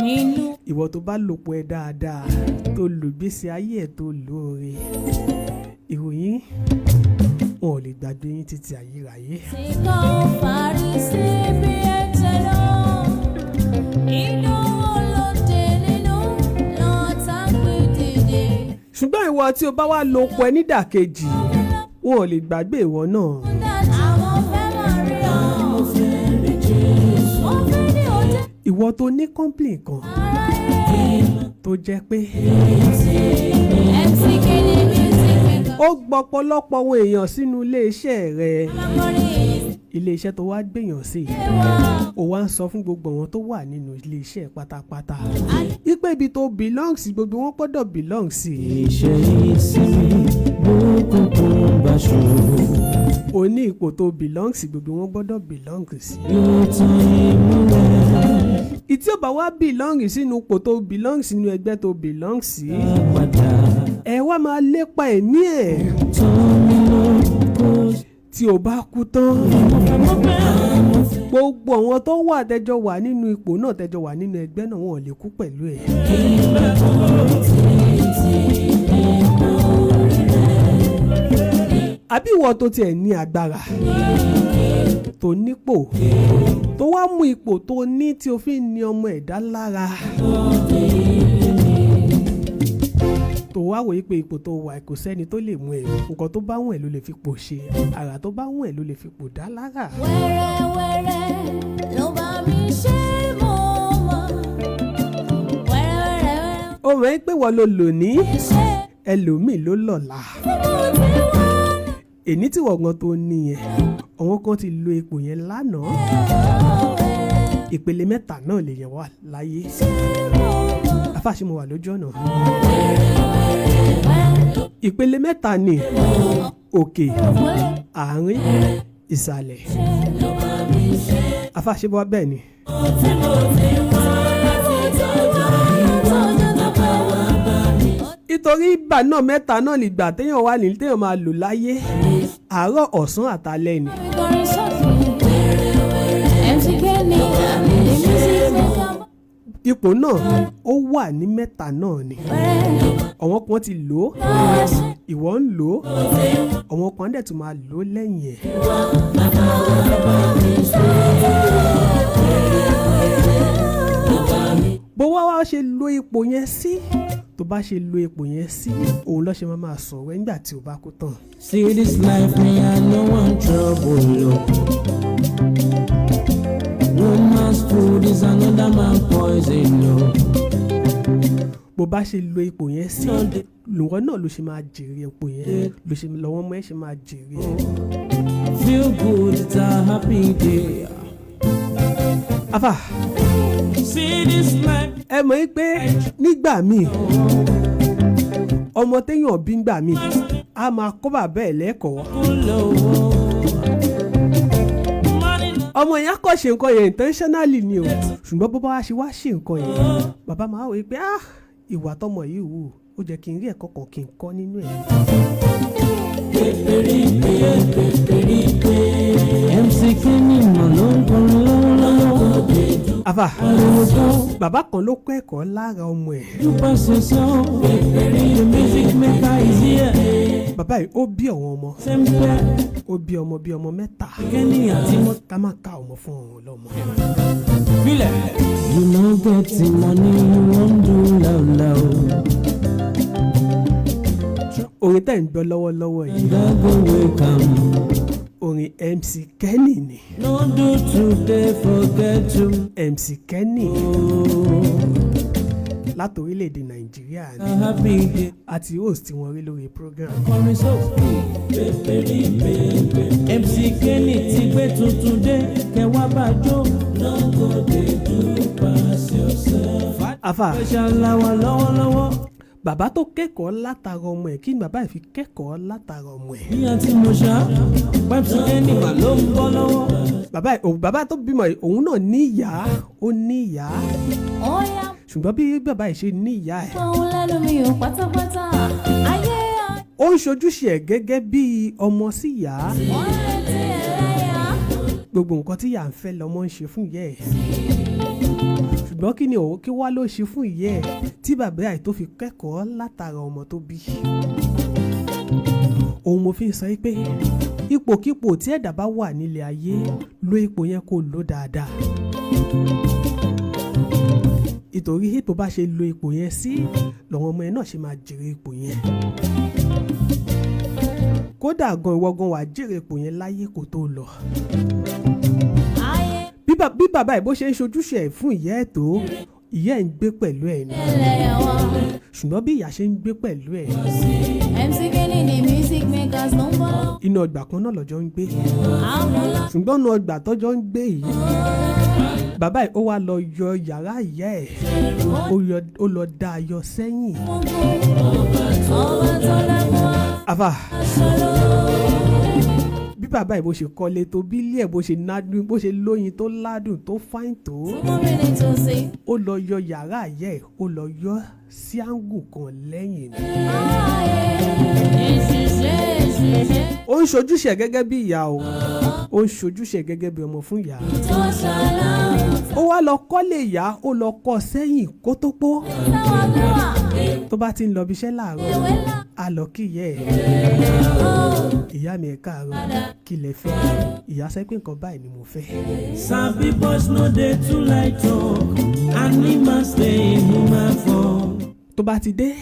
[SPEAKER 2] Nínú
[SPEAKER 3] Ìwọ tó bá lòpọ̀ ẹ dáadáa, tó lògbèsè ayé ẹ tó lóore, ìròyìn wọn ò lè gbàgbé yín títí ayérayé.
[SPEAKER 2] tí kò parí sí bí ẹ̀jẹ̀ náà, inú olóde nínú lọ́tà gbé dìde.
[SPEAKER 3] Ṣùgbọ́n ìwọ tí o bá wá lòpọ̀ ẹ nídàkejì, wọn ò lè gbàgbé ìwọ náà.
[SPEAKER 2] Àwọn fẹ́ máa rí ọ. Mo fẹ́ rí Jésù. Mo fẹ́ ní òde
[SPEAKER 3] Ìwọ tó ní kọ́ńplìn kan
[SPEAKER 2] aráyé.
[SPEAKER 3] tó jẹ́ pé
[SPEAKER 2] MC Kele.
[SPEAKER 3] Ó gbọ́ ọ̀pọ̀lọpọ̀ àwọn èèyàn sínú iléeṣẹ́ rẹ̀. Iléeṣẹ́ tó wá gbèyàn sí, ó wá ń sọ fún gbogbo àwọn tó wà nínú iléeṣẹ́ pátápátá ipe ibi tó belong sí, gbogbo wọn gbọ́dọ̀ belong sí.
[SPEAKER 5] Iṣẹ́ ìsinmi bókùnkùn bá ṣù.
[SPEAKER 3] O ní ipò tó belong sí, gbogbo wọn gbọ́dọ̀ belong sí.
[SPEAKER 5] Yóò tan ìmọ́lẹ̀.
[SPEAKER 3] Ìtí ò bá wá belong sínú ipò tó belong, sínú ẹgbẹ́ tó belong sí,
[SPEAKER 5] Padà
[SPEAKER 3] ẹ wá máa lépa ẹ̀mí ẹ̀.
[SPEAKER 5] tán mi lọ kó.
[SPEAKER 3] Tí o bá kú tán, gbogbo àwọn tó wà tẹjọ wà nínú ipò náà, tẹjọ wà nínú ẹgbẹ́ náà, wọn ò lè kú pẹ̀lú ẹ̀. Àbí ìwọ tó tiẹ̀ ní agbára, tó nípò, tó wá mú ipò tó ní tí o fi ń ní ọmọ ẹ̀dá lára, tó wá wòye pé ipò tó wà, kò sẹ́ni tó lè mú ẹ, nǹkan tó bá wùn ẹ́ ló lè fi pò ṣe, àrà tó bá wùn ẹ́ ló lè fi pò dá lára.
[SPEAKER 2] Wẹ́rẹ́wẹ́rẹ́ ló bá mi ṣe mọ́ mọ́. Wẹ́rẹ́wẹ́rẹ́
[SPEAKER 3] Ó mọ̀ ẹ́ pé wọ́n ló lò ní,
[SPEAKER 2] ṣe
[SPEAKER 3] ẹlòmíì ló lọ́la.
[SPEAKER 2] tí mo ti wá.
[SPEAKER 3] Èní tí wọ́n gan tó ní yẹn, àwọn kan ti lo ipò yẹn lánàá. Ìpele mẹ́ta náà lè yẹn wà láyé.
[SPEAKER 2] Ṣe mọ́ mọ́.
[SPEAKER 3] Afáṣe, mo wà lójú ọ̀nà. Ìpele mẹ́ta ni: òkè, àárín, ìsàlẹ̀. Afáṣe bọ́ bẹ́ẹ̀ ni. Nítorí ìgbà náà, mẹ́ta náà nìgbà téèyàn wà ní, téèyàn máa lò láyé: àárọ̀, ọ̀sán àtàlẹ́ ni.
[SPEAKER 2] MC Kenny, the music maker.
[SPEAKER 3] Ipò náà ó wà ní mẹ́ta náà ni. Àwọn kan ti lò ó, ìwọ ń lò ó, àwọn kan dẹ̀ tún máa lò ó lẹ́yìn ẹ̀. Bó wá wá ṣe lo ipò yẹn sí, tó bá ṣe lo ipò yẹn sí, òun ló ṣe máa máa sọ̀rọ̀ ẹ̀ nígbà tí o bá kú tán.
[SPEAKER 5] See this life, me, I no want trouble. Oh. One man's food is another man poison. Oh.
[SPEAKER 3] Bó bá ṣe lo ipò yẹn sí, lùwọ́ náà ló ṣe máa jèrè ipò yẹn, ló ṣe lọ́wọ́ mọ́ ẹ ṣe máa jèrè ẹ̀.
[SPEAKER 5] Feel good, it's a happy day.
[SPEAKER 3] Afa.
[SPEAKER 5] See this life.
[SPEAKER 3] Ẹ mọ̀ pé nígbà míì, ọmọ téèyàn bí ngbà míì á máa kọ́ bàbá ẹ̀ lẹ́kọ̀ọ́.
[SPEAKER 5] Full of money.
[SPEAKER 3] Ọmọ yẹn á kọ́ ṣe nǹkan yẹn intentionally ni o, ṣùgbọ́n bó bá wá ṣe wá ṣe nǹkan yẹn, bàbá máa wò pé, "Ah, ìwà tọmọ yìí wù, ó jẹ́ kí n rí ẹ̀kọ́ kan kí n kọ́ nínú ẹ̀."
[SPEAKER 5] MC Kenny mà ló ń kọrin lọ́wọ́lọ́wọ́.
[SPEAKER 3] Àfà, bàbá kan ló kọ́ ẹ̀kọ́ lára ọmọ ẹ̀.
[SPEAKER 5] Dúpẹ́ ṣoṣo. The music maker is here.
[SPEAKER 3] Bàbá yìí, ó bí àwọn ọmọ.
[SPEAKER 5] Sẹ́ńpẹ́.
[SPEAKER 3] Ó bí ọmọ, bí ọmọ mẹ́ta.
[SPEAKER 5] Kenny àti mo.
[SPEAKER 3] Ká má ka ọmọ fún òun lọ́mọ.
[SPEAKER 5] Filẹ̀. You no get the money, you wan do loud loud.
[SPEAKER 3] Orin tẹ́ ń gbọ́ lọ́wọ́lọ́wọ́ yìí,
[SPEAKER 5] God go wake am.
[SPEAKER 3] orin MC Kenny ni.
[SPEAKER 5] No do today, forget tomorrow.
[SPEAKER 3] MC Kenny láti orílẹ̀-èdè Nàìjíríà ni.
[SPEAKER 5] A happy day.
[SPEAKER 3] Àti host wọn rí lórí program.
[SPEAKER 5] Kọrin sókè. MC Kenny ti gbé tuntun dé, kẹwàá bá jó. No go dey do pass yourself.
[SPEAKER 3] Afa.
[SPEAKER 5] Special lawa lọ́wọ́lọ́wọ́.
[SPEAKER 3] Bàbá tó kẹ́kọ̀ọ́ látara ọmọ ẹ̀, kí ni bàbá yìí fi kẹ́kọ̀ọ́ látara ọmọ ẹ̀?
[SPEAKER 5] Bí a ti mọ̀ ṣá, MC Kenny mà ló ń bọ́ lọ́wọ́.
[SPEAKER 3] Bàbá yìí, bàbá tó bímọ yìí, òun náà ní ìyá, ó ní ìyá.
[SPEAKER 2] Óyá.
[SPEAKER 3] Ṣùgbọ́n bí bàbá yìí ṣe ní ìyá ẹ̀,
[SPEAKER 2] Gbóhùn lẹ́nu mi ò pátápátá. Ayé
[SPEAKER 3] ó ń ṣojúṣe ẹ̀ gẹ́gẹ́ bí ọmọ sí ìyá.
[SPEAKER 2] Wọ́n retí ẹlẹ́yà.
[SPEAKER 3] Gbogbo nǹkan tí ìyá ń fẹ́ lọ́mọ ń ṣe fún ìyá ẹ̀. Ṣùgbọ́n kí ni òun kí wá ló ṣe fún ìyá ẹ̀ tí bàbá ẹ̀ tó fi kẹ́kọ̀ọ́ látara ọmọ tó bí? Òun mo fi ń sọ yìí pé ipòkípò tí ẹ̀dá bá wà nílé ayé, lo ipò yẹn kó lò dáadáa, ìtorí ipò bá ṣe lo ipò yẹn sí, lọ́wọ́ ọmọ yẹn náà ṣe máa jèrè ipò yẹn. Kódà gan, ìwọ gan wàá jèrè ipò yẹn láyé kó tó lọ.
[SPEAKER 2] Ayé
[SPEAKER 3] Bí bàbá ẹ̀ bó ṣe ń ṣojúṣe ẹ̀ fún ìyá ẹ̀ tó Ìyá ẹ̀ ń gbé pẹ̀lú ẹ̀ ni,
[SPEAKER 2] Ẹlẹ́yàwó.
[SPEAKER 3] ṣùgbọ́n bí ìyá ṣe ń gbé pẹ̀lú ẹ̀,
[SPEAKER 2] MC Kenny the music makers ló ń bọ̀.
[SPEAKER 3] inú ọgbà kan náà lọ́jọ́ ń gbé.
[SPEAKER 2] Àwọn
[SPEAKER 3] Ṣùgbọ́n inú ọgbà tọ́jọ́ ń gbé yìí, bàbá yìí ó wá lọ yọ yàrá ìyá ẹ̀, ó lọ dá a yọ sẹ́yìn.
[SPEAKER 2] ọba tó dákun wá
[SPEAKER 3] Àfà,
[SPEAKER 2] ṣòro.
[SPEAKER 3] bí bàbá yìí bó ṣe kọ́lé tó, bí ilé ẹ̀ bó ṣe nádùn, bó ṣe lóyin tó ládùn tó fáìn tó,
[SPEAKER 2] Fún mi ní tòsí.
[SPEAKER 3] ó lọ yọ yàrá ìyá ẹ̀, ó lọ yọ sí áńgù kan lẹ́yìn ni.
[SPEAKER 2] Ìṣiṣẹ́
[SPEAKER 3] Ó ń ṣojúṣe gẹ́gẹ́ bí ìyá o, ó ń ṣojúṣe gẹ́gẹ́ bí ọmọ fún ìyá.
[SPEAKER 2] tó ṣàlàyé.
[SPEAKER 3] Ó wá lọ kọ́lé ìyá, ó lọ kọ́ sẹ́yìn kó tó pọ́.
[SPEAKER 2] Táwa gbé wà
[SPEAKER 3] Tó bá ti ń lọ ibiṣẹ́ láàárọ̀,
[SPEAKER 2] ìwé ńlá.
[SPEAKER 3] á lọ kí ìyá ẹ̀. "Ìyá mi, ẹ̀ káàárọ̀, kí lẹ fẹ́?" Ìyá sọ pé nǹkan báyìí ni mo fẹ́.
[SPEAKER 5] Sabi boys no dey too like talk. Animals dey in human form.
[SPEAKER 3] Tó bá ti dé,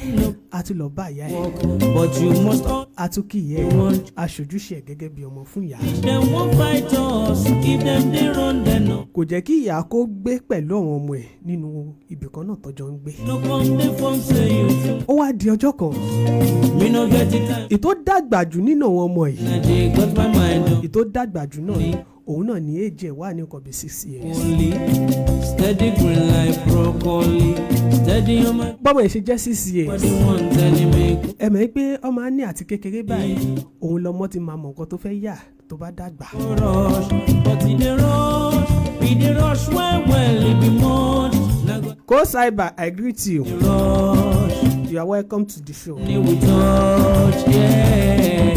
[SPEAKER 3] á tún lọ bá ìyá ẹ̀,
[SPEAKER 5] But you must all
[SPEAKER 3] á tún kí ìyá ẹ̀, á ṣojúṣe ẹ̀ gẹ́gẹ́ bí ọmọ fún ìyá.
[SPEAKER 5] dem wan fight us. If dem dey run, dem no.
[SPEAKER 3] Kò jẹ́ kí ìyá kó gbé pẹ̀lú àwọn ọmọ ẹ̀ nínú ibì kan náà tọ́jọ́ ń gbé.
[SPEAKER 5] No come dey form say you too.
[SPEAKER 3] Ó wá di ọjọ́ kan,
[SPEAKER 5] Me no get the time.
[SPEAKER 3] ìtó dàgbà jù nínú àwọn ọmọ yìí,
[SPEAKER 5] I dey got my mind on.
[SPEAKER 3] ìtó dàgbà jù náà, òun náà ní èjì ẹ̀ wà ní nǹkan bíi 6 years.
[SPEAKER 5] Only steady green like broccoli. Steady on my
[SPEAKER 3] Bọ́mọ ẹ̀ ṣe jẹ́ 6 years,
[SPEAKER 5] body one telling me
[SPEAKER 3] ẹ mọ̀ pé ọmọ á ní àti kékeré báyìí òun lọmọ ti máa mọ̀ nǹkan tó fẹ́ yà tó bá dàgbà.
[SPEAKER 5] go rush. But e dey rush, e dey rush well well, e be much. Na go
[SPEAKER 3] Ko Cyber, I greet you.
[SPEAKER 5] dey rush.
[SPEAKER 3] You are welcome to the show.
[SPEAKER 5] They will touch, yeah.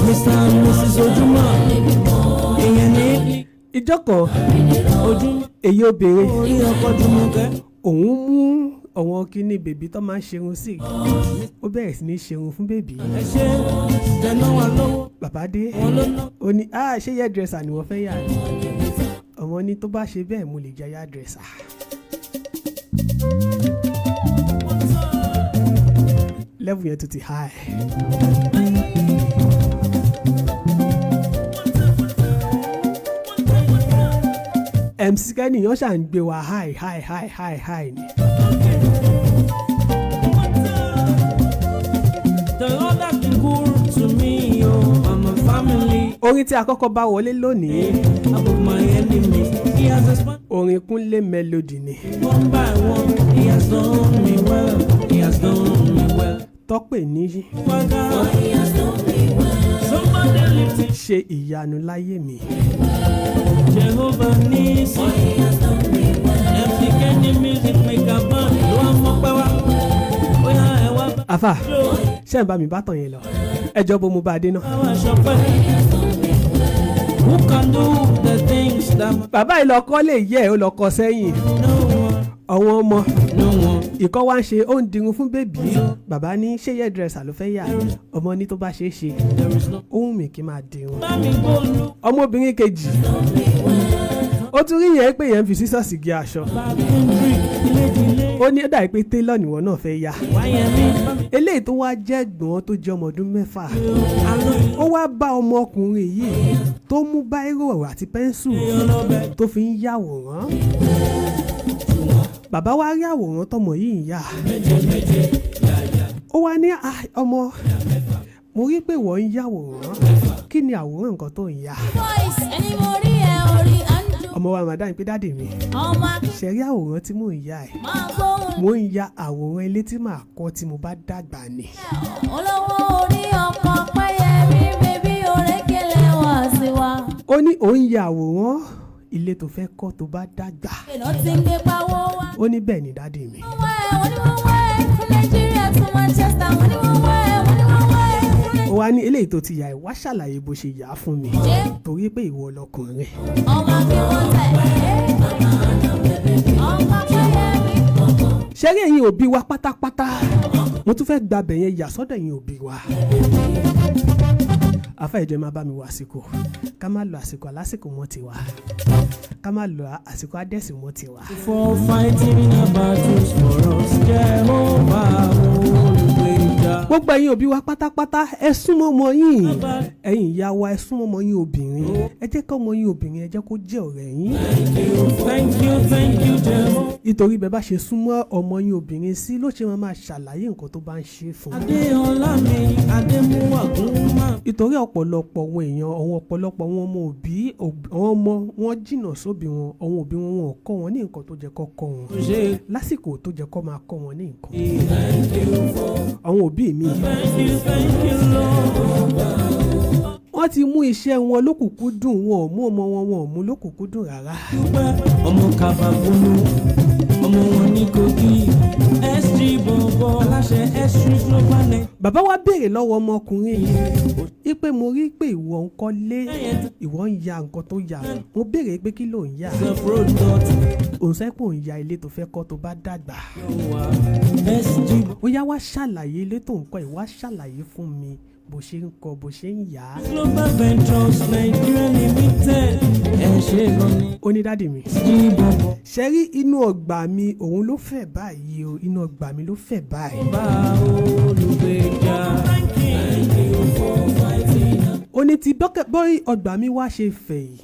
[SPEAKER 5] Mr. and Mrs. Ojúmọ́, èèyàn ní
[SPEAKER 3] Ìjọ kan,
[SPEAKER 5] Ojúmọ́,
[SPEAKER 3] èyí obìnrin,
[SPEAKER 5] orí ọkọ̀ Jùmọ̀kẹ́.
[SPEAKER 3] òun mú àwọn kíní bèbí tó máa ń ṣerun sí, ó bẹ̀rẹ̀ sí ní ṣerun fún bèbí.
[SPEAKER 5] Ẹ ṣe tẹná wa lọ́wọ́,
[SPEAKER 3] Bàbá dé,
[SPEAKER 5] wọn ló ná.
[SPEAKER 3] ó ní, "Ah, ṣé hairdresser ni wọ́n fẹ́ yà ni?" Ọmọ ní tó bá ṣe bẹ́ẹ̀, mo lè jẹ́ hairdresser. Level yẹn tó ti high. MC Kenny yẹn ṣà ń gbé wa high high high high high ni.
[SPEAKER 5] The Lord has been good to me, oh, I'm a family.
[SPEAKER 3] Orin tí a kọ́kọ́ bá wọlé lónìí,
[SPEAKER 5] Above my enemies, he has expanded
[SPEAKER 3] orin Kúnlé Melody ni.
[SPEAKER 5] one by one. He has done me well, he has done me well.
[SPEAKER 3] Tọ́pẹ̀ ní
[SPEAKER 5] Father, somebody lift him.
[SPEAKER 3] "Ṣe Ìyanu Láyé Mi".
[SPEAKER 5] Jehovah Nissi. MC Kenny music maker band ló wá mọ́pẹ́ wá. Bóyá ẹ wá bá
[SPEAKER 3] Àfà,
[SPEAKER 5] jó,
[SPEAKER 3] ṣé ẹ̀ ń bá mi bá tàn yẹn lọ? Ẹjọ́ bó mo bá a dé náà.
[SPEAKER 5] wá ṣọpẹ́. Who can do the things that
[SPEAKER 3] Bàbá yìí lọ kọ́ lè yẹ ẹ̀, ó lọ kọ́ sẹ́yìn.
[SPEAKER 5] no one,
[SPEAKER 3] Àwọn ọmọ
[SPEAKER 5] no one.
[SPEAKER 3] ìkọ́ wá ń ṣe, ó ń dirun fún bèbí. Bàbá ní ṣé hairdresser ló fẹ́ yà? Ọmọ ní tó bá ṣeé ṣe,
[SPEAKER 5] There is no.
[SPEAKER 3] ó wù mí kí n máa dirun.
[SPEAKER 5] Bá mi gbóòlù,
[SPEAKER 3] Ọmọbìnrin kejì, ó tún rí yẹn pé yẹn ń fi sísọ́ọ̀sì gé aṣọ.
[SPEAKER 5] bá kúndùrì, ilé-ìdílé.
[SPEAKER 3] Ó ní ó dàbí pé télọ̀ nìwọ náà fẹ́ yà.
[SPEAKER 5] Wáyẹmí, bá mi
[SPEAKER 3] Eléyìí tó wá jẹ́ ẹ̀gbọ́n tó jẹ́ ọmọ ọdún 6,
[SPEAKER 5] alóyún
[SPEAKER 3] ó wá bá ọmọkùnrin yìí tó mú báírò àti pẹ́ńsù
[SPEAKER 5] ọlọ́bẹ̀.
[SPEAKER 3] tó fi ń yàwòrán. Bàbá wa rí àwòrán tọmọ yìí ń yà. Ó wá ní, "Ah, ọmọ, mo rí pé wọ́n ń yàwòrán, kí ni àwòrán nǹkan tó ń yà?"
[SPEAKER 2] Voice ẹni mo rí ẹ orí Andrew.
[SPEAKER 3] Ọmọ wa máa dáhùn pé, "Daddy mi,
[SPEAKER 2] Ọmọ akin
[SPEAKER 3] ṣe rí àwòrán tí mò ń yà ẹ̀,
[SPEAKER 2] máa gbóhùn.
[SPEAKER 3] mò ń ya àwòrán ilé tí màá kọ́ tí mo bá dàgbà ni."
[SPEAKER 2] Olówó orí ọkọ̀ Péyẹmí bèbí òrékelẹ̀ wá sí wa.
[SPEAKER 3] Ó ní òun ya àwòrán ilé tó fẹ́ kọ́ tó bá dàgbà.
[SPEAKER 2] Èlò ti ń gbé pawó wá.
[SPEAKER 3] Ó ní bẹ́ẹ̀ ni, daddy mi.
[SPEAKER 2] Wọ́n wá ẹ̀, wọ́n ní wọ́n wá ẹ̀ fún Nàìjíríà tún Manchester. Wọ́n ní wọ́n wá ẹ̀, wọ́n ní wọ́n wá ẹ̀ fún
[SPEAKER 3] Ó wá ní eléyìí tó ti yà ẹ̀, wá ṣàlàyé bó ṣe yà á fún mi,
[SPEAKER 2] Nàìjíríà.
[SPEAKER 3] torí pé ìwọ lọkùnrin.
[SPEAKER 2] Ọmọ akin wọ́n tẹ̀. Ọmọ Péyẹmí.
[SPEAKER 3] Ṣé rí ẹ̀yin òbí wa pátápátá, mo tún fẹ́ gba abẹ̀ yẹn yà sọ́dọ̀ ẹ̀yin òbí wa. Àfa, ìjọ máa bá mi wọ àsìkò, ká má lo àsìkò alásìkò mọ́ tiwa, ká má lo àsìkò adẹ́sì mọ́ tiwa.
[SPEAKER 5] For fighting our battles for us, Jehovah olùgbèjà.
[SPEAKER 3] Gbogbo ẹ̀yin òbí wa pátápátá, ẹ súnmọ́ ọmọ yín. Ẹ̀yin ìyá wa, ẹ súnmọ́ ọmọ yín obìnrin. Ẹ jẹ́ kí ọmọ yín obìnrin, ẹ jẹ́ kó jẹ́ ọ̀rẹ́ yín.
[SPEAKER 5] Thank you, thank you, Jehovah.
[SPEAKER 3] Nítorí bẹ́ẹ̀ bá ṣe súnmọ́ ọmọ yín obìnrin sí ló ṣe máa ṣàlàyé nǹkan tó bá ń ṣe fún un.
[SPEAKER 5] Adéọlá mi Adémúwàgún máa.
[SPEAKER 3] Ìtorí ọ̀pọ̀lọpọ̀ àwọn èèyàn, àwọn ọ̀pọ̀lọpọ̀ àwọn ọmọ òbí, àwọn ọmọ wọn jìnnà sóbí wọn, àwọn òbí wọn wọn ò kọ́ wọn ní nǹkan tó jẹ́ kó kọ́ wọn
[SPEAKER 5] Ṣe
[SPEAKER 3] lásìkò tó jẹ́ kó máa kọ́ wọn ní nǹkan.
[SPEAKER 5] thank you for
[SPEAKER 3] Àwọn òbí mi,
[SPEAKER 5] thank you, thank you Lord.
[SPEAKER 3] wọ́n ti mú iṣẹ́ wọn lókùnkúndùn, wọn ò mú ọmọ wọn, wọn ò mú lókùnkúndùn rárá.
[SPEAKER 5] Dúpẹ́ ọmọ kàbàbọ̀lù ọmọ wọn ní Kogi SG bọ̀bọ̀ aláṣẹ SG global net.
[SPEAKER 3] Bàbá wa béèrè lọ́wọ́ ọmọkùnrin yìí wípé mo rí pé ìwọ ń kọ́lé, ìwọ ń ya nǹkan tó yà, mo béèrè pé kí ló ń yà?
[SPEAKER 5] The product
[SPEAKER 3] Òun sẹ́ pé òun ya ilé tó fẹ́ kọ́ tó bá dàgbà.
[SPEAKER 5] wà SG
[SPEAKER 3] Ó yá, wá ṣàlàyé ilé tó ń kọ́ yìí, wá ṣàlàyé fún mi bó ṣe ń kọ́, bó ṣe ń yà á.
[SPEAKER 5] Global Ventures Nigeria Limited ẹ ṣe gan ni.
[SPEAKER 3] Ó ní daddy mi,
[SPEAKER 5] SG bọ̀bọ̀
[SPEAKER 3] ṣe rí inú ọgbà mi òun ló fẹ̀ báyìí o, inú ọgbà mi ló fẹ̀ báyìí.
[SPEAKER 5] Bá olùgbèjà. Thank you for fighting.
[SPEAKER 3] Ó ní ti bọ́rí ọgbà mi wá ṣe fẹ̀ yìí,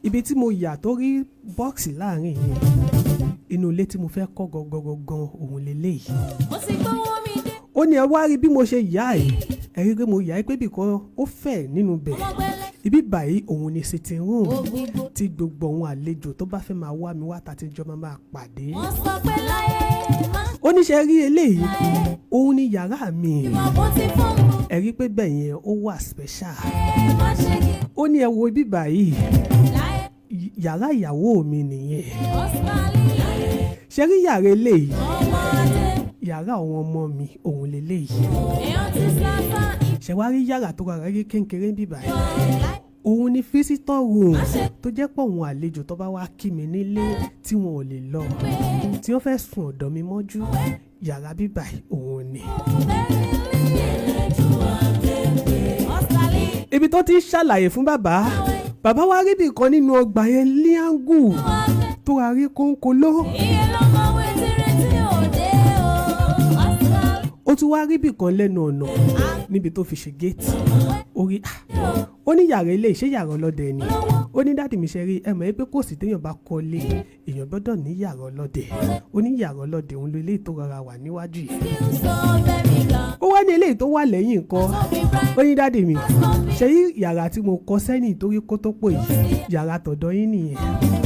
[SPEAKER 3] ibi tí mo yà tó rí bọ́ọ̀sì láàrin yìí, inú ilé tí mo fẹ́ kọ́ gangan òun leléyìí.
[SPEAKER 2] Mo ti gbówó mi dé.
[SPEAKER 3] Ó ní ẹ wá rí bí mo ṣe yà yìí, ẹ rí pé mo yà á pé bìkan ó fẹ̀ nínú bẹ̀,
[SPEAKER 2] Ọmọgbẹ́lẹ́.
[SPEAKER 3] ibi báyìí òun ni sitting room
[SPEAKER 2] Ògbìgbò.
[SPEAKER 3] tí gbogbo àwọn àlejò tó bá fẹ́ máa wá mi wá ta ti jọ máa pàdé.
[SPEAKER 2] Wọ́n sọ pé láyé má
[SPEAKER 3] Ó ní ṣe rí eléyìí, òun ni yàrá mi.
[SPEAKER 2] mọ̀ bó ti fún mi.
[SPEAKER 3] Ẹ rí pé bẹ́ẹ̀ yẹn ó wà special.
[SPEAKER 2] Má ṣe kí
[SPEAKER 3] Ó ní ẹ wo ibi báyìí,
[SPEAKER 2] láyé
[SPEAKER 3] yàrá ìyàwó mi nìyẹn.
[SPEAKER 2] ọ̀sálí.
[SPEAKER 3] Ṣe rí yàrá eléyìí,
[SPEAKER 2] Ọmọdé.
[SPEAKER 3] yàrá àwọn ọmọ mi òun leléyìí.
[SPEAKER 2] Èèyàn ti sáfà
[SPEAKER 3] Ṣe wá rí yàrá tó rárá rí kékeré ń bíbáyìí,
[SPEAKER 2] ìbọn.
[SPEAKER 3] òun ni visitor room tó jẹ́ pọ̀ òun àlejò tó bá wá kí mi nílé tí wọn ò lè lọ, tí wọ́n fẹ́ sùn ọ̀dọ̀ mi mọ́jú, yàrá bíbáyìí òun ni.
[SPEAKER 2] Ọ̀sálí.
[SPEAKER 3] Ibi tó ti ń ṣàlàyé fún bàbá, bàbá wa rí ibìkan nínú ọgbà yẹn líángù tó ra rí kónkóló.
[SPEAKER 2] Iye lọ́mọ wetí òde o. Ọ̀sálí.
[SPEAKER 3] Ó tún wá rí ibìkan lẹ́nu ọ̀nà níbi tó fi ṣe géètì orí. Ó ní yàrá ilé ìṣe yàrá ọlọ́dẹ ni. Ó ní daddy mi, ṣe rí ẹ mọ̀ pé kò sí téèyàn bá kọ́lé, èèyàn gbọ́dọ̀ ní yàrá ọlọ́dẹ. Ó ní yàrá ọlọ́dẹ òun ló eléyìí tó rọra wà níwájú yìí.
[SPEAKER 2] So very gan.
[SPEAKER 3] Ó wá ní eléyìí tó wà lẹ́yìn nǹkan. Ó ní daddy mi, ṣe rí yàrá tí mo kọ́ sẹ́yìn torí kó tó pò yìí, yàrá tọ̀dọ̀ yín nìyẹn.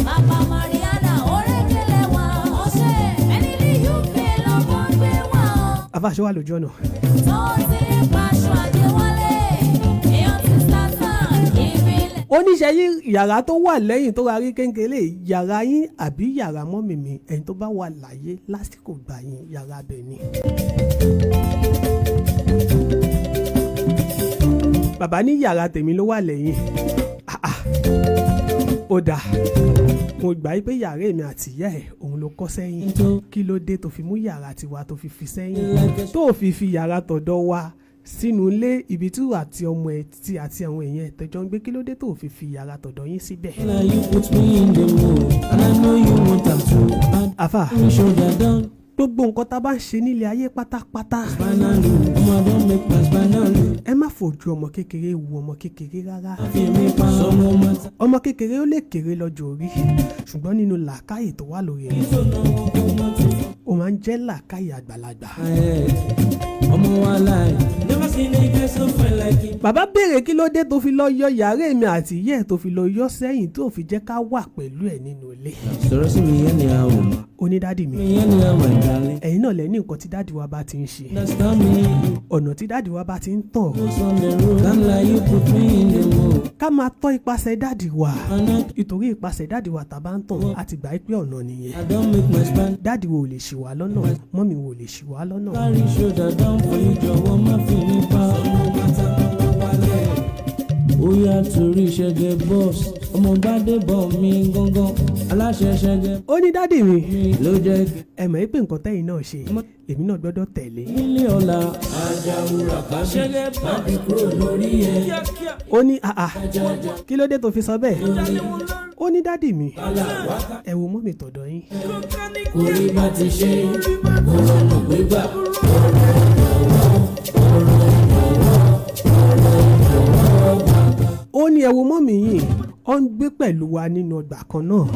[SPEAKER 2] Bàbá Mariana orékèlè wa ọ̀ṣẹ́ ẹni ní UK lọ́mọ gbé wá o.
[SPEAKER 3] Àfàṣọ wà lójú ọ̀nà.
[SPEAKER 2] Tó ti paṣọ àjẹwálé, èèyàn ti sátán ìbílẹ̀.
[SPEAKER 3] Ó ní ṣe yí yàrá tó wà lẹ́yìn tó ra rí kéńkéré, yàrá yín àbí yàrá mọ́mì mi, ẹni tó bá wà láyé lásìkò gbà yín, yàrá abẹ ni. Bàbá ní yàrá tèmi ló wà lẹ́yìn. Ah, ah. Ó dáa, mo gbà yí pé yàrá èmi àti ìyá ẹ̀ òun ló kọ́ sẹ́yìn. Kí ló dé tó fi mú yàrá tiwa tó fi fi sẹ́yìn, tó fi fi yàrá tọ̀dọ̀ wa sínú ilé ibi tí àti ọmọ ẹ tí àti àwọn èèyàn ẹ tẹjọ ń gbé? Kí ló dé tó fi fi yàrá tọ̀dọ̀ yín síbẹ̀?
[SPEAKER 5] Now you put me in the mood and I know you want am too. I
[SPEAKER 3] Àfà,
[SPEAKER 5] me shoulder down,
[SPEAKER 3] gbogbo nǹkan tá a bá ń ṣe nílé ayé pátápátá,
[SPEAKER 5] spinal omo I don make my spinal
[SPEAKER 3] ẹ má fojú ọmọ kékeré wo ọmọ kékeré rárá.
[SPEAKER 5] Fi mi pa sọmọ mata.
[SPEAKER 3] Ọmọ kékeré ó lè kéré lọ́jọ́ orí, ṣùgbọ́n nínú làákàyè tó wà lórí ẹ̀, ó máa ń jẹ́ làákàyè àgbàlagbà.
[SPEAKER 5] Ọmọ wa láì. Never seen a girl so fine like you.
[SPEAKER 3] Bàbá béèrè kí ló dé tó fi lọ yọ yàrá èmi àti ìyá ẹ̀, tó fi lọ yọ sẹ́yìn, tó fi jẹ́ ká wà pẹ̀lú ẹ̀ nínú ilé.
[SPEAKER 5] Sọ̀rọ̀ sí mi yẹn ni a ò mọ̀.
[SPEAKER 3] Ó ní daddy mi,
[SPEAKER 5] Mi yẹn ni a my darling.
[SPEAKER 3] ẹ̀yin náà lẹ ní nǹkan tí daddy wa bá ti ń ṣe,
[SPEAKER 5] Understand me, you
[SPEAKER 3] ọ̀nà tí daddy wa bá ti ń tàn,
[SPEAKER 5] put on the road. Can't lie, you put me in the mood.
[SPEAKER 3] ká máa tọ́ ipasẹ̀ daddy wa,
[SPEAKER 5] And I,
[SPEAKER 3] ìtorí ipasẹ̀ daddy wa tá a bá ń tàn, a ti gbà pé ọ̀nà nìyẹn.
[SPEAKER 5] I don make my spinal
[SPEAKER 3] Daddy wo ò lè ṣì wá lọ́nà, mummy wo ò lè ṣì wá lọ́nà.
[SPEAKER 5] Carry shoulder down for you, jọ̀wọ́ má fi mi pa. Ọmọ bàtà mọ́ wálẹ̀. Ó yá torí ṣẹ́gẹ́ boss, ọmọ bá dé bọ̀ mi gángan, aláṣẹ ṣẹ́gẹ́
[SPEAKER 3] Ó ní daddy mi,
[SPEAKER 5] mi ló jẹ́
[SPEAKER 3] ẹ mọ̀ pé nǹkan tẹ́yìn náà ṣe, èmi náà gbọ́dọ̀ tẹ̀lé.
[SPEAKER 5] nílé ọ̀la. Ajáwúrà kábí, má bí kúrò lórí ẹ̀.
[SPEAKER 3] Ó ní àà, kí ló dé tó fi sọ bẹ́ẹ̀? Ó ní daddy mi, ẹ wo mummy tọ̀dọ̀ yín.
[SPEAKER 5] Orí bá ti ṣe, kò rọrùn gbígbà.
[SPEAKER 3] Ó ní ẹ wo mummy yìí, ó ń gbé pẹ̀lú wa nínú ọgbà kan náà.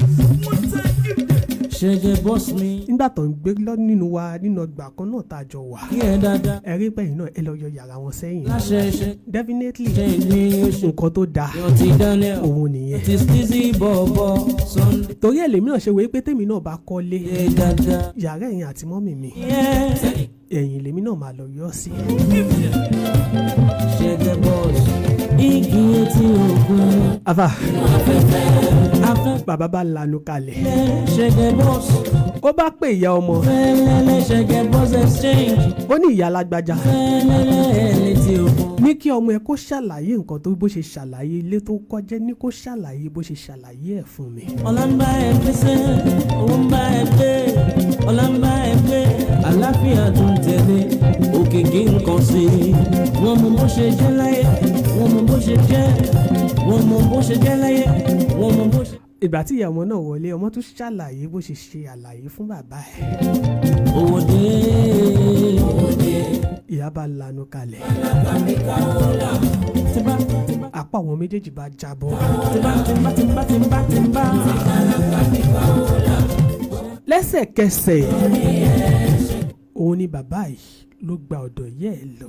[SPEAKER 5] Ṣẹ̀gẹ̀ boss mi.
[SPEAKER 3] Nígbà tó ń gbé lọ nínú wa nínú ọgbà kan náà tá a jọ wà,
[SPEAKER 5] Kí ẹ dáadáa.
[SPEAKER 3] ẹ rí pẹ̀yìn náà ẹ lọ yọ yàrá wọn sẹ́yìn.
[SPEAKER 5] Láṣẹ ṣe
[SPEAKER 3] Definitely
[SPEAKER 5] ṣe ní oṣù.
[SPEAKER 3] nǹkan tó dáa
[SPEAKER 5] Yọtí Daniel.
[SPEAKER 3] òun nìyẹn.
[SPEAKER 5] Ti Stizzy bọ̀bọ̀ Sunday
[SPEAKER 3] Torí ẹ̀ lèmi náà ṣe wòye pé tèmi náà bá kọ́lé,
[SPEAKER 5] dáadáa.
[SPEAKER 3] yàrá ẹ̀yìn àti mọ́mì mi,
[SPEAKER 5] Yeah.
[SPEAKER 3] ẹ̀yìn lèmi náà máa lọ yọ sí.
[SPEAKER 5] Ṣẹ̀gẹ̀ boss. Igi etí òkun.
[SPEAKER 3] Àfà,
[SPEAKER 5] Afẹ́fẹ́.
[SPEAKER 3] bàbá bá lanu kalẹ̀,
[SPEAKER 5] Ṣẹ̀gẹ̀ boss.
[SPEAKER 3] ó bá pè ìyá ọmọ,
[SPEAKER 5] Fẹ́lẹ́lẹ́ Ṣẹ̀gẹ̀ boss exchange.
[SPEAKER 3] ó ní ìyá alágbájá
[SPEAKER 5] Fẹ́lẹ́lẹ́ létí òkun.
[SPEAKER 3] ní kí ọmọ ẹ kó ṣàlàyé nǹkan tó bó ṣe ṣàlàyé ilé tó kọjẹ́, ní kó ṣàlàyé bó ṣe ṣàlàyé ẹ̀ fún mi.
[SPEAKER 5] Ọlá ń bá ẹ pèsè, owó ń bá ẹ gbé, ọlá ń bá ẹ gbé, àlàáfíà tó ń tẹ̀lé, òkìkí nǹkan sí i. Wọ́n mọ bó ṣe jẹ́ láyé, wọ́n mọ bó ṣe jẹ́, wọ́n mọ bó ṣe jẹ́ láyé, wọ́n mọ bó ṣe.
[SPEAKER 3] Ìgbà tí ìyá ọmọ náà wọlé, ọmọ tún ṣàlàyé bó ṣe ṣe àlàyé fún bàbá ẹ̀.
[SPEAKER 5] Owó dé, owó dé.
[SPEAKER 3] Ìyá bá lanu kalẹ̀,
[SPEAKER 5] Tìbá, tìbá,
[SPEAKER 3] apá àwọn méjèèjì bá jábọ́.
[SPEAKER 5] tìbá, tìbá, tìbá, tìbá, tìbá.
[SPEAKER 3] Lẹ́sẹ̀kẹsẹ̀ òun ni bàbá yìí ló gba ọ̀dọ̀ ìyá ẹ̀ lọ.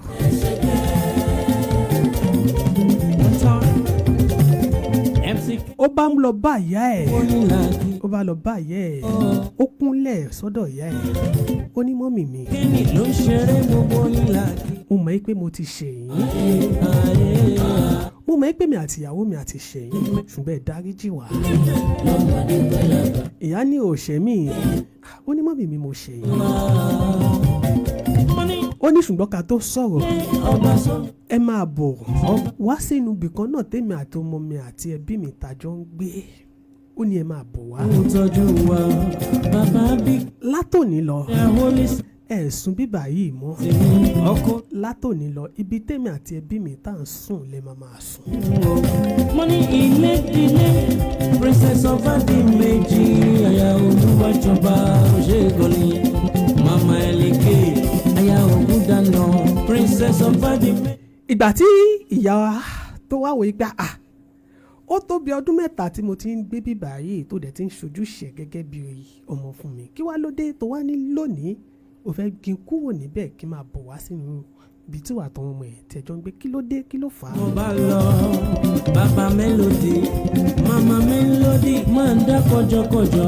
[SPEAKER 5] MC
[SPEAKER 3] Ó bá ń lọ bá ìyá ẹ̀,
[SPEAKER 5] Onílàkì.
[SPEAKER 3] ó bá lọ bá ìyá ẹ̀, ó kúnlẹ̀ sọ́dọ̀ ìyá ẹ̀, ó ní mọ́mì mi,
[SPEAKER 5] Kíni ló ń ṣeré gbogbo onílàkì?
[SPEAKER 3] mo mọ̀ pé mo ti ṣèyìn,
[SPEAKER 5] Ayé.
[SPEAKER 3] mo mọ̀ pé mi àti ìyàwó mi àti ṣèyìn, ṣùgbọ́n ẹ dáríjì wá. Ìyá ní òṣè mi, ó ní mọ́mì mi mo ṣèyìn, ó ní ṣùgbọ́n ká tó sọ̀rọ̀,
[SPEAKER 5] Ọba sọ.
[SPEAKER 3] ẹ máa bọ̀ wá sínú ibìkan náà tèmi àti ọmọ mi àti ẹbí mi tàjọ ń gbé. Ó ní ẹ máa bọ̀ wá.
[SPEAKER 5] Ó tọ́jú wa, bàbá bí
[SPEAKER 3] Látòní lọ,
[SPEAKER 5] Holy
[SPEAKER 3] ẹ sùn bíbà yìí mọ́.
[SPEAKER 5] Spirit ọkọ.
[SPEAKER 3] Látòní lọ, ibi tèmi àti ẹbí mi tá à ń sùn lè máa máa sùn.
[SPEAKER 5] Mo ní ilé dílé, Princess of Adéméjì, aya Olúwàjọba Òṣègùn ni, Mama Elike, aya Ògúndànà, Princess of Adéméjì.
[SPEAKER 3] Ìgbà tí ìyá wa tó wá wòye gbà à, ó tó bí ọdún 3 tí mo ti ń gbé bíbà yìí tó dẹ̀ ti ń ṣojúṣe gẹ́gẹ́ bí ọmọ fún mi, kí wá ló dé tó wá ní lónìí ó fẹ́ kí n kúrò níbẹ̀ kí n máa bọ̀ wá sínú ibi tí wàá tọ́ ọmọ ẹ̀ tẹ̀jọ́ ń gbé? Kí ló dé? Kí ló fà á?
[SPEAKER 5] Mo bá lọ, bàbá Melody, Mama Melody máa ń dá kọjọkọjọ.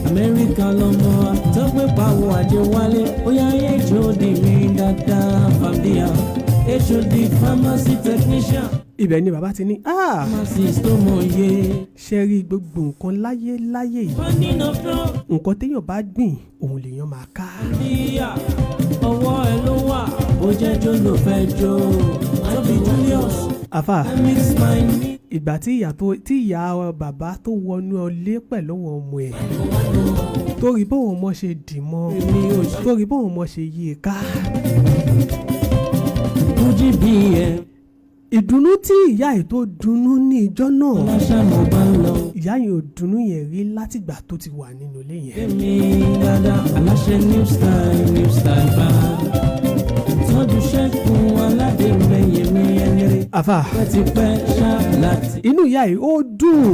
[SPEAKER 5] Amẹ́ríkà lọmọ tọ́pẹ́ pàwọ́ ajé wálé, ó yá HOD mi dáadáa, Fàmíà, HOD pharmacy technician,
[SPEAKER 3] Ibẹ̀ ni bàbá ti ní ah,
[SPEAKER 5] pharmacist tó mọ̀ yé.
[SPEAKER 3] ṣe rí gbogbo nǹkan láyé láyé yìí,
[SPEAKER 5] Funding of drug,
[SPEAKER 3] nǹkan téèyàn bá gbìn òun lèèyàn máa ká.
[SPEAKER 5] díà, ọwọ́ ẹ ló wà, bó jẹ́ jó ló fẹ́ jó. Tóbi Julius,
[SPEAKER 3] Àfà,
[SPEAKER 5] mix my me.
[SPEAKER 3] ìgbà tí ìyá tó tí ìyá bàbá tó wọnú ọlé pẹ̀lú àwọn ọmọ ẹ̀, torí bóun ọmọ ṣe dì mọ́,
[SPEAKER 5] Mi ò ṣe
[SPEAKER 3] torí bóun ọmọ ṣe yí i ká,
[SPEAKER 5] Fuji BM,
[SPEAKER 3] ìdùnnú tí ìyá yìí tó dunnú ní ìjọ́ náà,
[SPEAKER 5] láṣà mo bá lọ.
[SPEAKER 3] ìyá yìí ò dunnú yẹn rí látìgbà tó ti wà nínú ilé yẹn.
[SPEAKER 5] Èmi dáadáa, aláṣẹ new style, new style bá. Tọ́jú ṣẹ́gun aládé mẹ́yẹ mi ẹni rí.
[SPEAKER 3] Àfà,
[SPEAKER 5] Pẹ́tipẹ́ ṣá láti.
[SPEAKER 3] inú ìyá yìí ó dùn,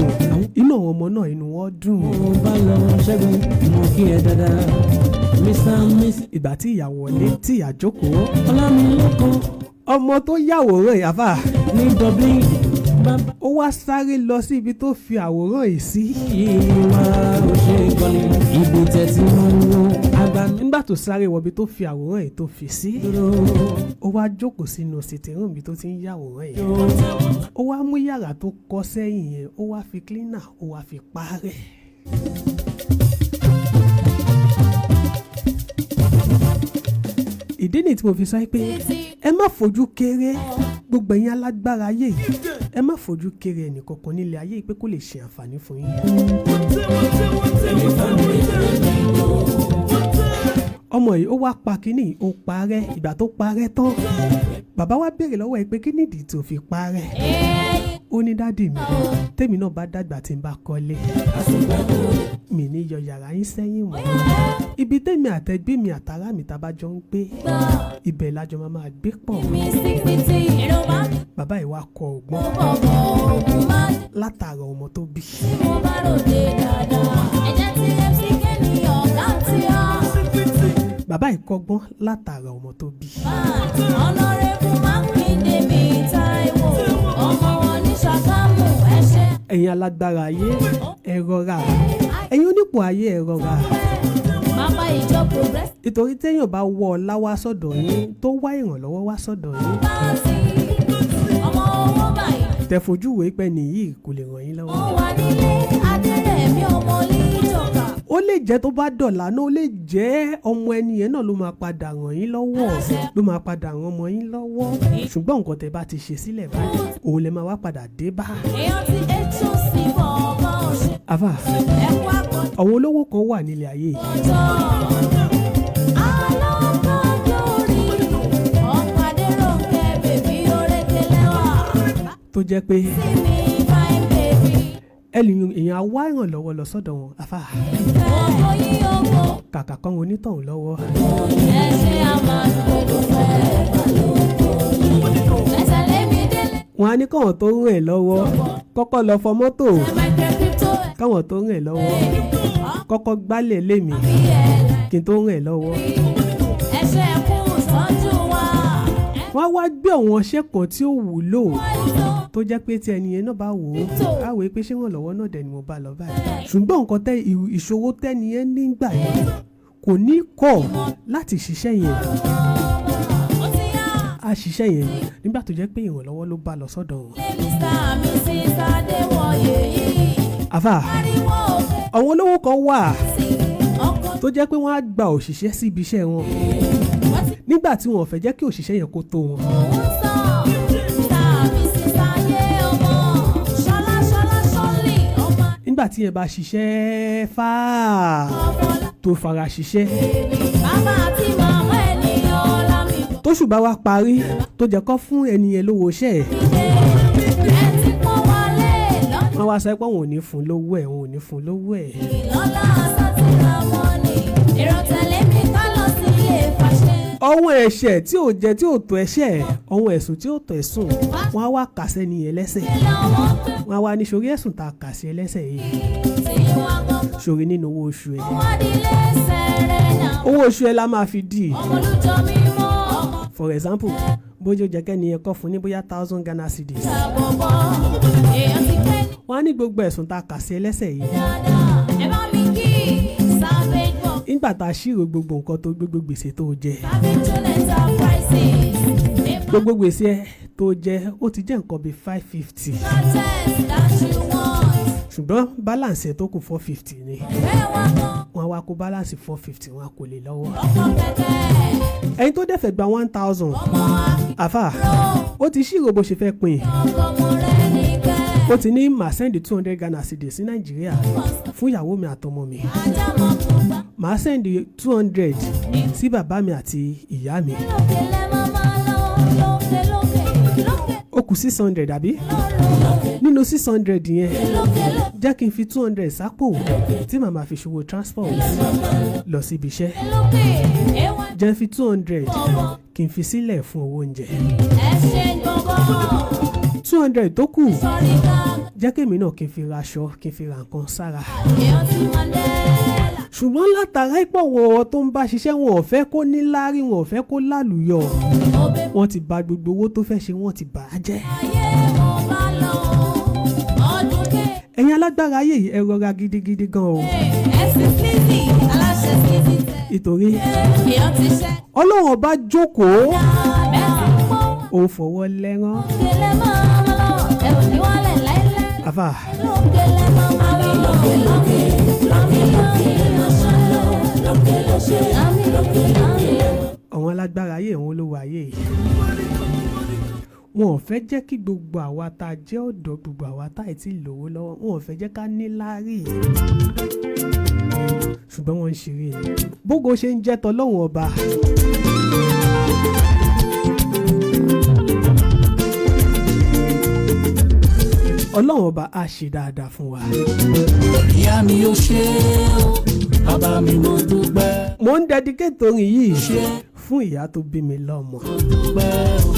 [SPEAKER 3] inú àwọn ọmọ náà inú wọn dùn.
[SPEAKER 5] Mo bá lọ ṣẹ́gun, mo kí ẹ dáadáa. Mr and Mrs.
[SPEAKER 3] Ìgbà tí ìyá wọlé tí ìyá jókòó,
[SPEAKER 5] Ọlámilékan
[SPEAKER 3] ọmọ tó yàwòrán yìí, àfà,
[SPEAKER 5] ní Dublin. Bàbá
[SPEAKER 3] ó wá sáré lọ sí ibi tó fi àwòrán yìí sí.
[SPEAKER 5] yìí wá ó ṣe gan ni. Ibi tẹ̀sí mọ́ wo àgbà
[SPEAKER 3] Nígbà tó sáré wọ ibi tó fi àwòrán yìí tó fi sí,
[SPEAKER 5] dúró.
[SPEAKER 3] ó wá jókòó sínú sitting room ibi tó ti ń yàwòrán yìí. Ó wá mú yàrá tó kọ́ sẹ́yìn yẹn, ó wá fi cleaner, ó wá fi parẹ́. Ìdí nìyí tí mo fi sọ pé ẹ má fojú kéré gbogbo ẹ̀yin alágbára ayé yìí, ẹ má fojú kéré ẹnìkankan nílé ayé yìí pé kó lè ṣe àǹfààní fún yín. Ọmọ yìí ó wá pa kínní yìí, ó parẹ́. Ìgbà tó parẹ́ tán, bàbá wa béèrè lọ́wọ́ ẹ pé kí nìdí tó fi parẹ́? Ó ní dádì mi, tèmi náà bá dàgbà tí n bá kọ́lé, mi ní yọ yàrá yín sẹ́yìn mọ́. Ibi tèmi àtẹgbẹ́ mi àtàrà mi tá a bá jọ ń gbé, ibẹ̀ lájọ máa máa gbé pọ̀. Bàbá yìí wá kọ ọgbọ́n látara ọmọ tó bí. Bàbá yìí kọ́gbọ́n látara ọmọ tó bí.
[SPEAKER 2] Honorable Mákindé mi Táíwò, ọmọ wọn ní Ṣàgámù, ẹ ṣé.
[SPEAKER 3] Ẹ̀yin alágbára ayé, ẹ rọra. Ẹ̀yin onípò ayé, ẹ rọra.
[SPEAKER 2] Bàbá ìjọ Progressive
[SPEAKER 3] Nítorí téèyàn bá wọ ọlá wá sọ́dọ̀ yín, tó wá ìrànlọ́wọ́ wá sọ́dọ̀ yín,
[SPEAKER 2] Party, ọmọ owó báyìí,
[SPEAKER 3] tẹ fojú wòó pé nìyí kò lè ràn yín lọ́wọ́.
[SPEAKER 2] ó wà nílé Adérẹ̀mí ọmọ Líjọ̀ká.
[SPEAKER 3] Ó lè jẹ́ tó bá dọ̀là náà, ó lè jẹ́ ọmọ ẹni yẹn náà ló máa padà ràn yín lọ́wọ́, ló máa padà ràn ọmọ yín lọ́wọ́. Ṣùgbọ́n nǹkan tẹ bá ti ṣe sílẹ̀ báyìí, òun lè máa wá padà dé bá.
[SPEAKER 2] Èèyàn ti HOC bọ̀ ọmọ òṣè,
[SPEAKER 3] Àfà,
[SPEAKER 2] ẹ̀kú àpọ̀jọ́.
[SPEAKER 3] àwọn olówó kan wà nílé ayé yìí.
[SPEAKER 2] Alákọ̀ọ́dọ̀rí, ọkọ̀ Adéròǹkẹ́ bèbí orékelẹ́wà.
[SPEAKER 3] Tó jẹ́ pé
[SPEAKER 2] Sí mi fine baby.
[SPEAKER 3] ẹlòmíràn èèyàn á wá ìrànlọ́wọ́ lọ sọ́dọ̀ wọn. Àfà,
[SPEAKER 2] Ògo yín ògo.
[SPEAKER 3] kàkà kan onítọ̀hún lọ́wọ́.
[SPEAKER 2] Ẹ ṣé a máa dúpẹ́. Ẹsẹ̀ lé mi délé.
[SPEAKER 3] Wọn á ní káwọn tó ń rìn ẹ̀ lọ́wọ́ kọ́kọ́ lọ fọ mọ́tò,
[SPEAKER 2] Ẹ Michael Crypto
[SPEAKER 3] káwọn tó ń rìn ẹ̀ lọ́wọ́ kọ́kọ́ gbálẹ̀ lémi kí n tó rìn ẹ̀ lọ́wọ́.
[SPEAKER 2] Ẹ ṣé ẹ kú ìtọ́jú wa.
[SPEAKER 3] Wọ́n á wá gbé àwọn ọṣẹ́ kan tí ó wúlò
[SPEAKER 2] Ẹ tó
[SPEAKER 3] tó jẹ́ pé tí ẹni yẹn náà bá wò ó, á wò ó pé ṣé ìrànlọ́wọ́ náà dẹ̀ ni mo bá lọ báyìí. Ṣùgbọ́n nǹkan tẹ́ ìṣòro tẹ́ni yẹn nígbà yẹn kò ní kọ̀ láti ṣiṣẹ́ yẹn.
[SPEAKER 2] ó ti yá.
[SPEAKER 3] Á ṣiṣẹ́ yẹn nígbà tó jẹ́ pé ìrànlọ́wọ́ ló bá lọ sọ́dọ̀ wọn.
[SPEAKER 2] Lé Mr. and Mrs. Adéwọ̀yé yìí.
[SPEAKER 3] Àfà,
[SPEAKER 2] Ariwo òkè
[SPEAKER 3] àwọn olówó kan wà
[SPEAKER 2] sí ọkọ̀
[SPEAKER 3] tó jẹ́ pé wọ́n á gba òṣìṣẹ́ sí ibi iṣẹ́ wọn
[SPEAKER 2] wọ́n ti
[SPEAKER 3] nígbà tí wọn ò fẹ́ jẹ́ kí òṣìṣẹ́ yẹn kó tó wọn.
[SPEAKER 2] òun sàn. Mr. and Mrs. Ayé ọmọ. Ṣọlá Ṣọlá Ṣọlí ọmọ
[SPEAKER 3] Nígbà tí yẹn bá ṣiṣẹ́ fáà
[SPEAKER 2] Ọ̀fọlá.
[SPEAKER 3] tó fara ṣiṣẹ́,
[SPEAKER 2] Bàbá àti màmá ẹni ọlá mi bọ̀.
[SPEAKER 3] tóṣù bá wá parí, tó jẹ́ kó fún ẹni yẹn lówó iṣẹ́ ẹ̀,
[SPEAKER 2] Ẹ ti pọ́n wálé lọ́nà
[SPEAKER 3] wọ́n wá sọ pé òun ò ní fún lówó ẹ̀, òun ò ní fún lówó ẹ̀.
[SPEAKER 2] lọ́lá sátìrà mọ́ni. Èrò tẹ̀lé mi ká lọ sí ilé fàṣẹ.
[SPEAKER 3] Ọ̀hún ẹ̀ṣẹ̀ tí ò jẹ́ tí ò tó ẹ̀ṣẹ̀, ọ̀hún ẹ̀sùn tí ò tó ẹ̀sùn, wọ́n á wá kà sẹ́ni yẹn lẹ́sẹ̀.
[SPEAKER 2] Lọ́wọ́ pé
[SPEAKER 3] Wọ́n á wá ní sórí ẹ̀sùn tá a kà sí ẹlẹ́sẹ̀ yìí,
[SPEAKER 2] tí wọ́n gbọ́ngàn.
[SPEAKER 3] sórí nínú owó oṣù ẹ̀.
[SPEAKER 2] Wọ́n dilé sẹ́rẹ̀ náà.
[SPEAKER 3] Owó oṣù ẹ̀ la máa fi dì í.
[SPEAKER 2] Ọmọlújọ mímọ́ ọmọ
[SPEAKER 3] For example, bójú jẹ́ kẹ́ni yẹn kọ́ fún ní bóyá 1,000 Ghana cedis.
[SPEAKER 2] àbọ̀bọ̀. Èèyàn ti pẹ́ ní
[SPEAKER 3] Wọ́n á ní gbogbo ẹ̀sùn tá a kà sí ẹlẹ́sẹ̀ yìí,
[SPEAKER 2] dáadáa. Ẹ bá mi kí Savage Bob,
[SPEAKER 3] nígbà tá a ṣírò gbogbo nǹkan tó gbogbo gbèsè tó jẹ,
[SPEAKER 2] Savage John Enterprises.
[SPEAKER 3] gbogbo gbèsè ẹ tó jẹ ó ti jẹ́ nǹkan bíi 550,
[SPEAKER 2] Test that you want.
[SPEAKER 3] ṣùgbọ́n balance ẹ̀ tó kù 450 ni.
[SPEAKER 2] Fẹ́ wá gan,
[SPEAKER 3] Wọ́n á wá kó balance 450, wọ́n á kó lè lọ́wọ́.
[SPEAKER 2] ọkọ̀ kẹ̀kẹ́.
[SPEAKER 3] Ẹni tó dẹ̀ fẹ́ gba 1,000,
[SPEAKER 2] Ọmọ
[SPEAKER 3] àfà,
[SPEAKER 2] akérò.
[SPEAKER 3] ó ti ṣírò bó ṣe fẹ́ pín in.
[SPEAKER 2] Ọkọ̀ mo rẹ̀ nìkẹ́.
[SPEAKER 3] Ó ti ní màá send 200 Ghana cedis sí Nàìjíríà fún ìyàwó mi àtọmọ mi,
[SPEAKER 2] Ajá mọ̀ pupa.
[SPEAKER 3] màá send 200 sí bàbá mi àti ìyá mi.
[SPEAKER 2] Lókè lẹ́ máa máa lọ, lókè lókè, lókè
[SPEAKER 3] Ó kù 600, àbí?
[SPEAKER 2] lọ́rùn, lókè
[SPEAKER 3] Nínú 600 yẹn,
[SPEAKER 2] lókè lókè
[SPEAKER 3] jẹ́ kí n fi 200 sápò tí màá fi ṣòwò transport lọ síbi iṣẹ́.
[SPEAKER 2] lókè, ẹwà
[SPEAKER 3] Jẹ́ n fi 200
[SPEAKER 2] bọ̀bọ̀,
[SPEAKER 3] kí n fi sílẹ̀ fún owó oúnjẹ.
[SPEAKER 2] ẹ ṣe gbọ̀ngàn,
[SPEAKER 3] 200 tó kù,
[SPEAKER 2] sọ̀rí ká,
[SPEAKER 3] jẹ́ kémi náà kí n fi ra aṣọ, kí n fi ra nǹkan sára.
[SPEAKER 2] èèyàn ti Mandela,
[SPEAKER 3] Ṣùgbọ́n látara ipò wọn tó ń bá ṣiṣẹ́, wọn ò fẹ́ kó ní láárí, wọn ò fẹ́ kó lálùyọ.
[SPEAKER 2] òbí
[SPEAKER 3] Wọ́n ti bà gbogbo owó tó fẹ́ ṣe, wọ́n ti bà á jẹ́.
[SPEAKER 2] ayé mo bá lọ, ọdún ké,
[SPEAKER 3] Ẹ̀yin alágbára ayé yìí, ẹ rọra gidigidi gan o.
[SPEAKER 2] ẹ̀sìn sísì, aláṣẹ sísì tẹ̀,
[SPEAKER 3] Nítorí
[SPEAKER 2] èèyàn ti ṣẹ́
[SPEAKER 3] Ọlọ́run ọba jókòó,
[SPEAKER 2] dáadáa, ẹ ti pọ́n
[SPEAKER 3] òun fọwọ́ lẹ́rán.
[SPEAKER 2] lókè lẹ́ máa lọ, ẹ ò ní wálẹ̀ láíláí.
[SPEAKER 3] Àfà,
[SPEAKER 2] Lókè lẹ́ máa máa lọ, lókè lókè, lókè lókè, lókè lókè, lókè lókè.
[SPEAKER 3] àwọn alágbára ayé, òun ló wà ayé yìí. Wọn ò fẹ́ jẹ́ kí gbogbo àwa tá a jẹ́ ọ̀dọ́, gbogbo àwa tá ì tí ì lówó lọ́wọ́, wọn ò fẹ́ jẹ́ ká ní láárí. Ṣùgbọ́n wọ́n ń ṣeré ni. Bógo ṣe ń jẹ́ tọlọ́hun ọba. Ọlọ́run ọba á ṣe dáadáa fún wa.
[SPEAKER 4] Ìyá mi ò ṣe o, bàbá mi mo dúpẹ́.
[SPEAKER 3] Mo ń dedicate orin yìí fún ìyá tó bí mi lọ́mọ.
[SPEAKER 4] Mo dúpẹ́ o,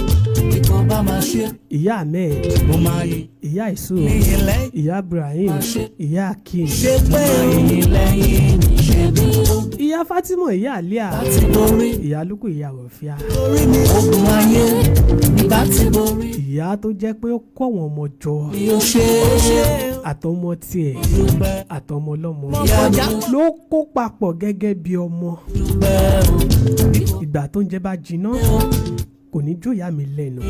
[SPEAKER 4] kíkan bá máa ṣe,
[SPEAKER 3] Ìyá Ahmed,
[SPEAKER 4] mo máa yìn
[SPEAKER 3] ìyá Isu,
[SPEAKER 4] níyìn lẹ́yìn.
[SPEAKER 3] ìyá Ibrahim, ìyá Akeem,
[SPEAKER 4] Ṣé pé o yìn lẹ́yìn ṣe bí o.
[SPEAKER 3] ìyá Ìyá Fatima, ìyá Àlíà,
[SPEAKER 4] Ti borí
[SPEAKER 3] ìyá Lúkù, ìyá Rọ̀fíà,
[SPEAKER 4] orí mi. Ogun ayé ìbá ti borí.
[SPEAKER 3] Ìyá tó jẹ́ pé ó kọ́ àwọn ọmọ jọ,
[SPEAKER 4] Mi ò ṣe é
[SPEAKER 3] àtọmọ tiẹ̀
[SPEAKER 4] dúpẹ́.
[SPEAKER 3] àtọmọ ọlọ́mọ
[SPEAKER 4] Ìyá mi
[SPEAKER 3] ló kó papọ̀ gẹ́gẹ́ bí ọmọ.
[SPEAKER 4] Dúpẹ́ o.
[SPEAKER 3] Ìgbà tó ń jẹ bá jiná, kò ní jó ìyá mi lẹ́nu.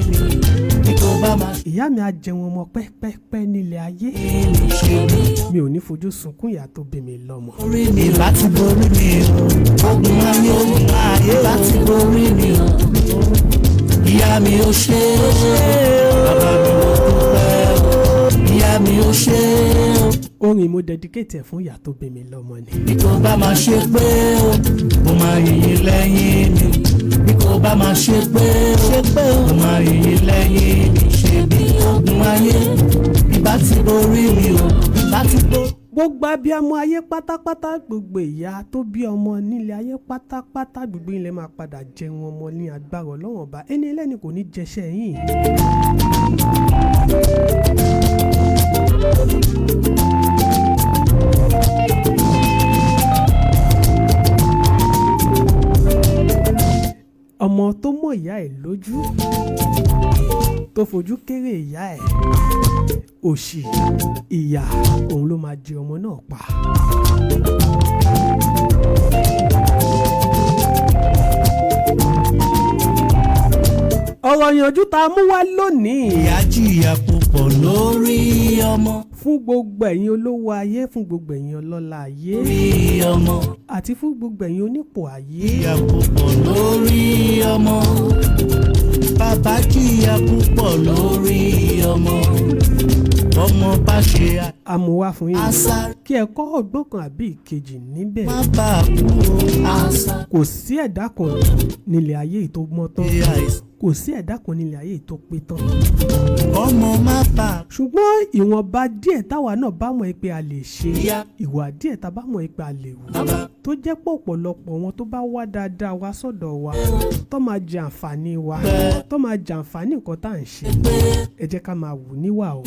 [SPEAKER 4] Bí kò bá máa
[SPEAKER 3] Ìyá mi á jẹun ọmọ pẹ́pẹ́pẹ́ nílé ayé.
[SPEAKER 4] ṣe mí ṣe mí.
[SPEAKER 3] Mi ò ní fojú sunkún ìyá tó bí mi lọ́mọ.
[SPEAKER 4] Orí mi ìbá ti borí mi o. Ogun ayé ìbá ti borí mi o. Ìyá mi ò ṣe é o. Bàbá mi ò dúpẹ́ o. Ìyá mi ò ṣe é o.
[SPEAKER 3] Orin mo dedicate ẹ̀ fún ìyá tó bí mi lọ́mọ ni.
[SPEAKER 4] Bí kò bá máa ṣe pé o, mo máa yìnyín lẹ́yìn mi. Bí kò bá máa ṣe pé o, mo máa yìnyín lẹ́yìn mi. Ṣe bí ogun ayé ìbá ti borí mi o. Ìbá ti borí.
[SPEAKER 3] Gbogbo abiyamọ ayé pátápátá, gbogbo ìyá tó bí ọmọ nílé ayé pátápátá, gbogbo ilẹ̀ máa padà jẹun ọmọ ní agbára Ọlọ́run Ọba. Ẹni ẹlẹ́ni kò ní jẹṣẹ́ yín. Ọmọ tó mọ ìyá ẹ̀ lójú, tó fojú kéré ìyá ẹ̀, òṣì, ìyà òun ló máa jẹ ọmọ náà pa. Ọ̀rọ̀ ìyànjú tá a mú wá lónìí
[SPEAKER 4] Ìyá jìyà púpọ̀ lórí ọmọ.
[SPEAKER 3] fún gbogbo ẹ̀yin olówó ayé, fún gbogbo ẹ̀yin ọlọ́lá ayé,
[SPEAKER 4] Lórí ọmọ.
[SPEAKER 3] àti fún gbogbo ẹ̀yin onípò ayé,
[SPEAKER 4] Jìyà púpọ̀ lórí ọmọ. Bàbá jìyà púpọ̀ lórí ọmọ. Ọmọ bá ṣe
[SPEAKER 3] a mú wá fún yín
[SPEAKER 4] àṣà
[SPEAKER 3] kí ẹ kọ́ ọgbọ́n kan àbí ìkejì níbẹ̀.
[SPEAKER 4] má bàa kú o. Àṣà
[SPEAKER 3] Kò sí ẹ̀dá kan nílẹ̀ ayé yìí tó mọ́ tán,
[SPEAKER 4] àìsàn.
[SPEAKER 3] kò sí ẹ̀dá kan nílẹ̀ ayé yìí tó pé tán,
[SPEAKER 4] Ọmọ má bàa
[SPEAKER 3] ṣùgbọ́n ìwọ̀nba díẹ̀ táwa náà bá mọ̀ pé a lè ṣe,
[SPEAKER 4] Ìyá.
[SPEAKER 3] ìwà díẹ̀ tá a bá mọ̀ pé a lè wù, tó jẹ́ pé ọ̀pọ̀lọpọ̀ wọn tó bá wá dáadáa wá sọ́dọ̀ wa, tó máa jẹ àǹfààní wa, tó máa jẹ àǹfààní nǹkan tá à ń ṣe, ẹ jẹ́ ká máa wù níwà o.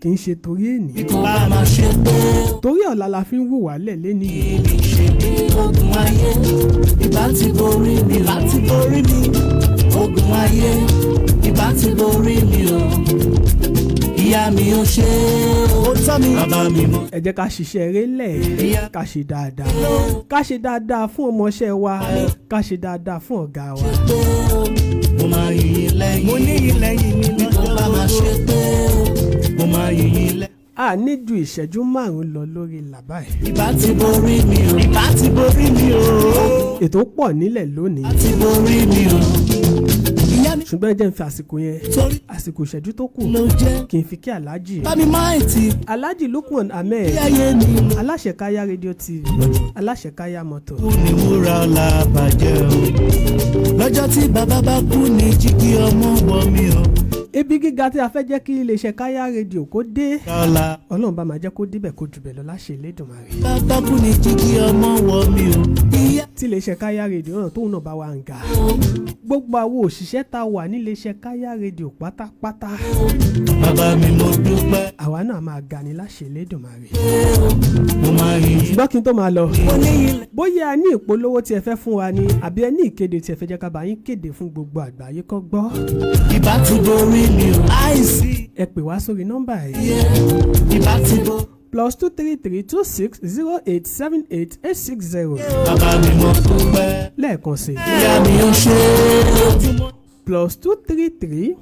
[SPEAKER 3] Kì í ṣe torí ènìyàn,
[SPEAKER 4] kó bá máa ṣe pé
[SPEAKER 3] torí ọ̀la la fi ń wùwà lẹ̀ lẹ́ni yìí.
[SPEAKER 4] mi ṣe bí ogun ayé ìbá ti borí mi, ìbá ti borí mi. Ogun ayé ìbá ti borí mi o. Ìyá mi ò ṣe é o. Ó tọ́ mi. Bàbá mi mo.
[SPEAKER 3] Ẹ jẹ́ ká ṣiṣẹ́ eré lẹ̀, ká ṣe dáadáa, ká ṣe dáadáa fún ọmọọṣẹ́ wa, ká ṣe dáadáa fún ọ̀gá wa.
[SPEAKER 4] Pé o, mo máa yìnyín lẹ́yìn. Mo níyìn lẹ́yìn mi lọ́jọ́ gbogbo. Bá máa ṣe pé o, mo máa yìnyín lẹ́yìn.
[SPEAKER 3] A ní ju ìṣẹ́jú 5 lọ lórí làbá ẹ̀.
[SPEAKER 4] Ìbá ti borí mi o. Ìbá ti borí mi o.
[SPEAKER 3] Ètò pọ̀ nílẹ̀ lónìí,
[SPEAKER 4] Ìbá ti borí mi o. Ìyá mi
[SPEAKER 3] ṣùgbọ́n ẹ jẹ́ n fi àsìkò yẹn,
[SPEAKER 4] torí
[SPEAKER 3] àsìkò ìṣẹ́jú tó kù,
[SPEAKER 4] ló jẹ́.
[SPEAKER 3] kí n fi kí Alhaji,
[SPEAKER 4] Bá mi máa ti
[SPEAKER 3] Alhaji Lukman Ahmed,
[SPEAKER 4] bí ayé mi lọ.
[SPEAKER 3] aláṣẹ Káyá Radio TV, aláṣẹ Káyá Mọ́tò.
[SPEAKER 4] Kú ni wúrà ọ̀la bàjẹ́ o. Lọ́jọ́ tí bàbá bá kú ni jígí ọmọ wọ mi o.
[SPEAKER 3] Ibi gíga tí a fẹ́ jẹ́ kí iléeṣẹ́ Káyá Radio kó dé,
[SPEAKER 4] Ọ̀la
[SPEAKER 3] Ọlọ́run bá máa jẹ́ kó débẹ̀, kó jù bẹ̀ lọ láṣẹ Elédùmarè.
[SPEAKER 4] bàbá kú ni jígí ọmọ wọ mi o. Ìyá
[SPEAKER 3] Tí iléeṣẹ́ Káyá Radio náà tóun náà bá wa ń ga, gbogbo àwọn òṣìṣẹ́ tá a wà níléeṣẹ́ Káyá Radio pátápátá,
[SPEAKER 4] bàbá mi mo dúpẹ́.
[SPEAKER 3] àwa náà máa ga ni láṣẹ Elédùmarè.
[SPEAKER 4] Mo máa yìn.
[SPEAKER 3] Ṣùgbọ́n kí n tó máa lọ,
[SPEAKER 4] Mo ní ilẹ̀.
[SPEAKER 3] bóyá a ní ìpolówó tí ẹ fẹ́ fún wa ni, àbí ẹ ní ìkéde tí ẹ fẹ́ jẹ́ ká bá yín kéde fún gbogbo àgbáyé kó gbọ́,
[SPEAKER 4] Ìbá ti borí mi o. Àìsí
[SPEAKER 3] ẹ pè wá sórí nọ́mbà yìí:
[SPEAKER 4] iye. Ìbá ti bo.
[SPEAKER 3] +233 260878860.
[SPEAKER 4] Bàbá mi mo dúpẹ́.
[SPEAKER 3] Lẹ́ẹ̀kan sí i,
[SPEAKER 4] Ìyá mi ò ṣe é.
[SPEAKER 3] +233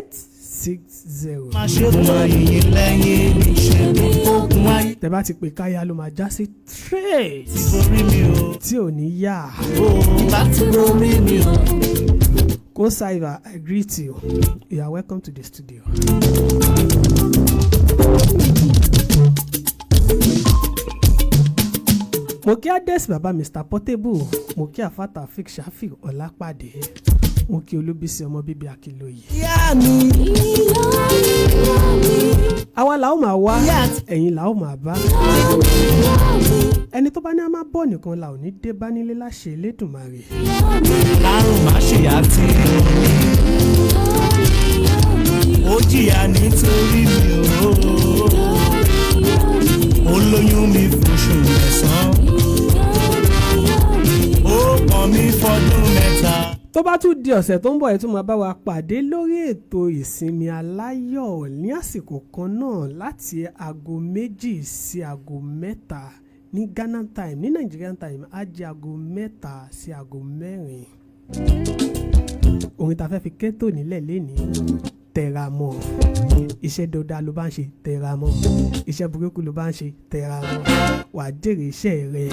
[SPEAKER 3] 260878860.
[SPEAKER 4] Má ṣe mo máa yìn lẹ́yìn mi ṣe bí ogun ayé
[SPEAKER 3] Tẹ́ bá ti pè Káyá ló máa já sí straight
[SPEAKER 4] ti borí mi o.
[SPEAKER 3] tí ò ní yá.
[SPEAKER 4] Ìbá ti borí mi o.
[SPEAKER 3] Ko Saiva, I greet you. You are welcome to the studio. Mo kí Ades baba Mr Portable, mo kí Afata Fik Shafi Ọlápàdé, mo kí Olúbísí ọmọ bíbí Akínlóye.
[SPEAKER 4] Ìyá mi.
[SPEAKER 3] Àwa la ó máa wá, ẹ̀yin la ó máa bá. Ẹni tó bá ní a máa bọ̀ nìkan la ò ní dé bá nílé láṣẹ Elédùmarè.
[SPEAKER 4] Lárùn má ṣèyá tí ó jìyà nítorí mi o.
[SPEAKER 3] Tó bá tún di ọ̀sẹ̀ tó ń bọ̀, ẹ̀ tún máa bá wa pàdé lórí ètò Ìsinmi Aláyọ̀ ní àsìkò kan náà, láti aago 2 sí aago 3 ní Ghana time. Ní Nigerian time, á jẹ́ aago 3 sí aago 4. Orin tá a fẹ́ fi kẹ́tò nílẹ̀ lénìí, tẹra mọ́. Iṣẹ́ dáadáa ló bá ń ṣe, tẹra mọ́. Iṣẹ́ burúkú ló bá ń ṣe, tẹra mọ́, wàá jèrè iṣẹ́ rẹ̀.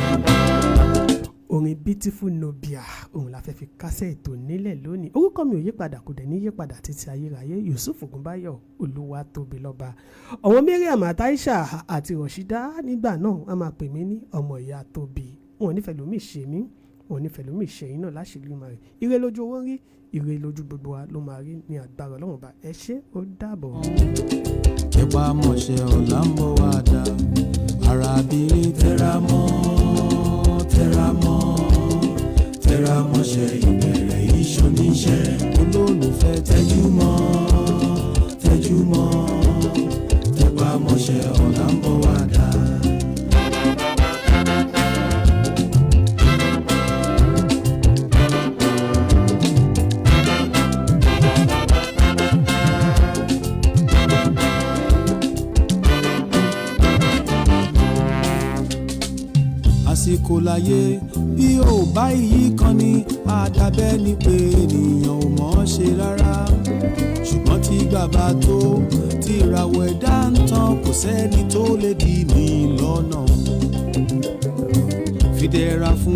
[SPEAKER 3] Orin Beautiful Nubia, òun la fẹ́ fi kásẹ̀ ètò nílẹ̀ lónìí. Orúkọ mi ò yípadà, kò dẹ̀ ní yípadà títí ayérayé: Yusuf Ogunbáyọ̀ Olúwatóbilọ́ba. Ọ̀wọ́n Mariam Ataisha àti Rọ̀ṣídá nígbà náà, wọ́n máa pè mí ní ọmọ ìyá Tóbi. Wọn ò nífẹ̀ẹ́ lómi ṣe mí, wọn ò nífẹ̀ẹ́ lómi ṣe yín náà láṣìírí. Máa rí ire lójú owó ń rí, ire lójú gbogbo wa ló máa rí ní agbára Ọlọ́run bá. Ẹ ṣé, ó dàbọ̀.
[SPEAKER 4] Tẹpá mọ́ṣẹ́, ọ̀la ń bọ̀ wá dá arábìnrin. Tẹra mọ́, tẹra mọ́, tẹra mọ́ṣẹ́, ìbẹ̀rẹ̀ ìṣoníṣẹ́. Olólùfẹ́, tẹjú mọ́, tẹjú mọ́, tẹpá mọ́ṣẹ́, ọ̀la ń bọ̀ wá dá. Àsìkò láyé bí ò bá iyì kan ní àdàbẹ́ ni pé ènìyàn ò mọ̀ ọ́n ṣe rárá, ṣùgbọ́n tí bàbá tó tí ìràwọ̀ ẹ̀dá ń tàn, kò sẹ́ni tó lè dì mí lọ́nà. Fìdẹ̀ra fún.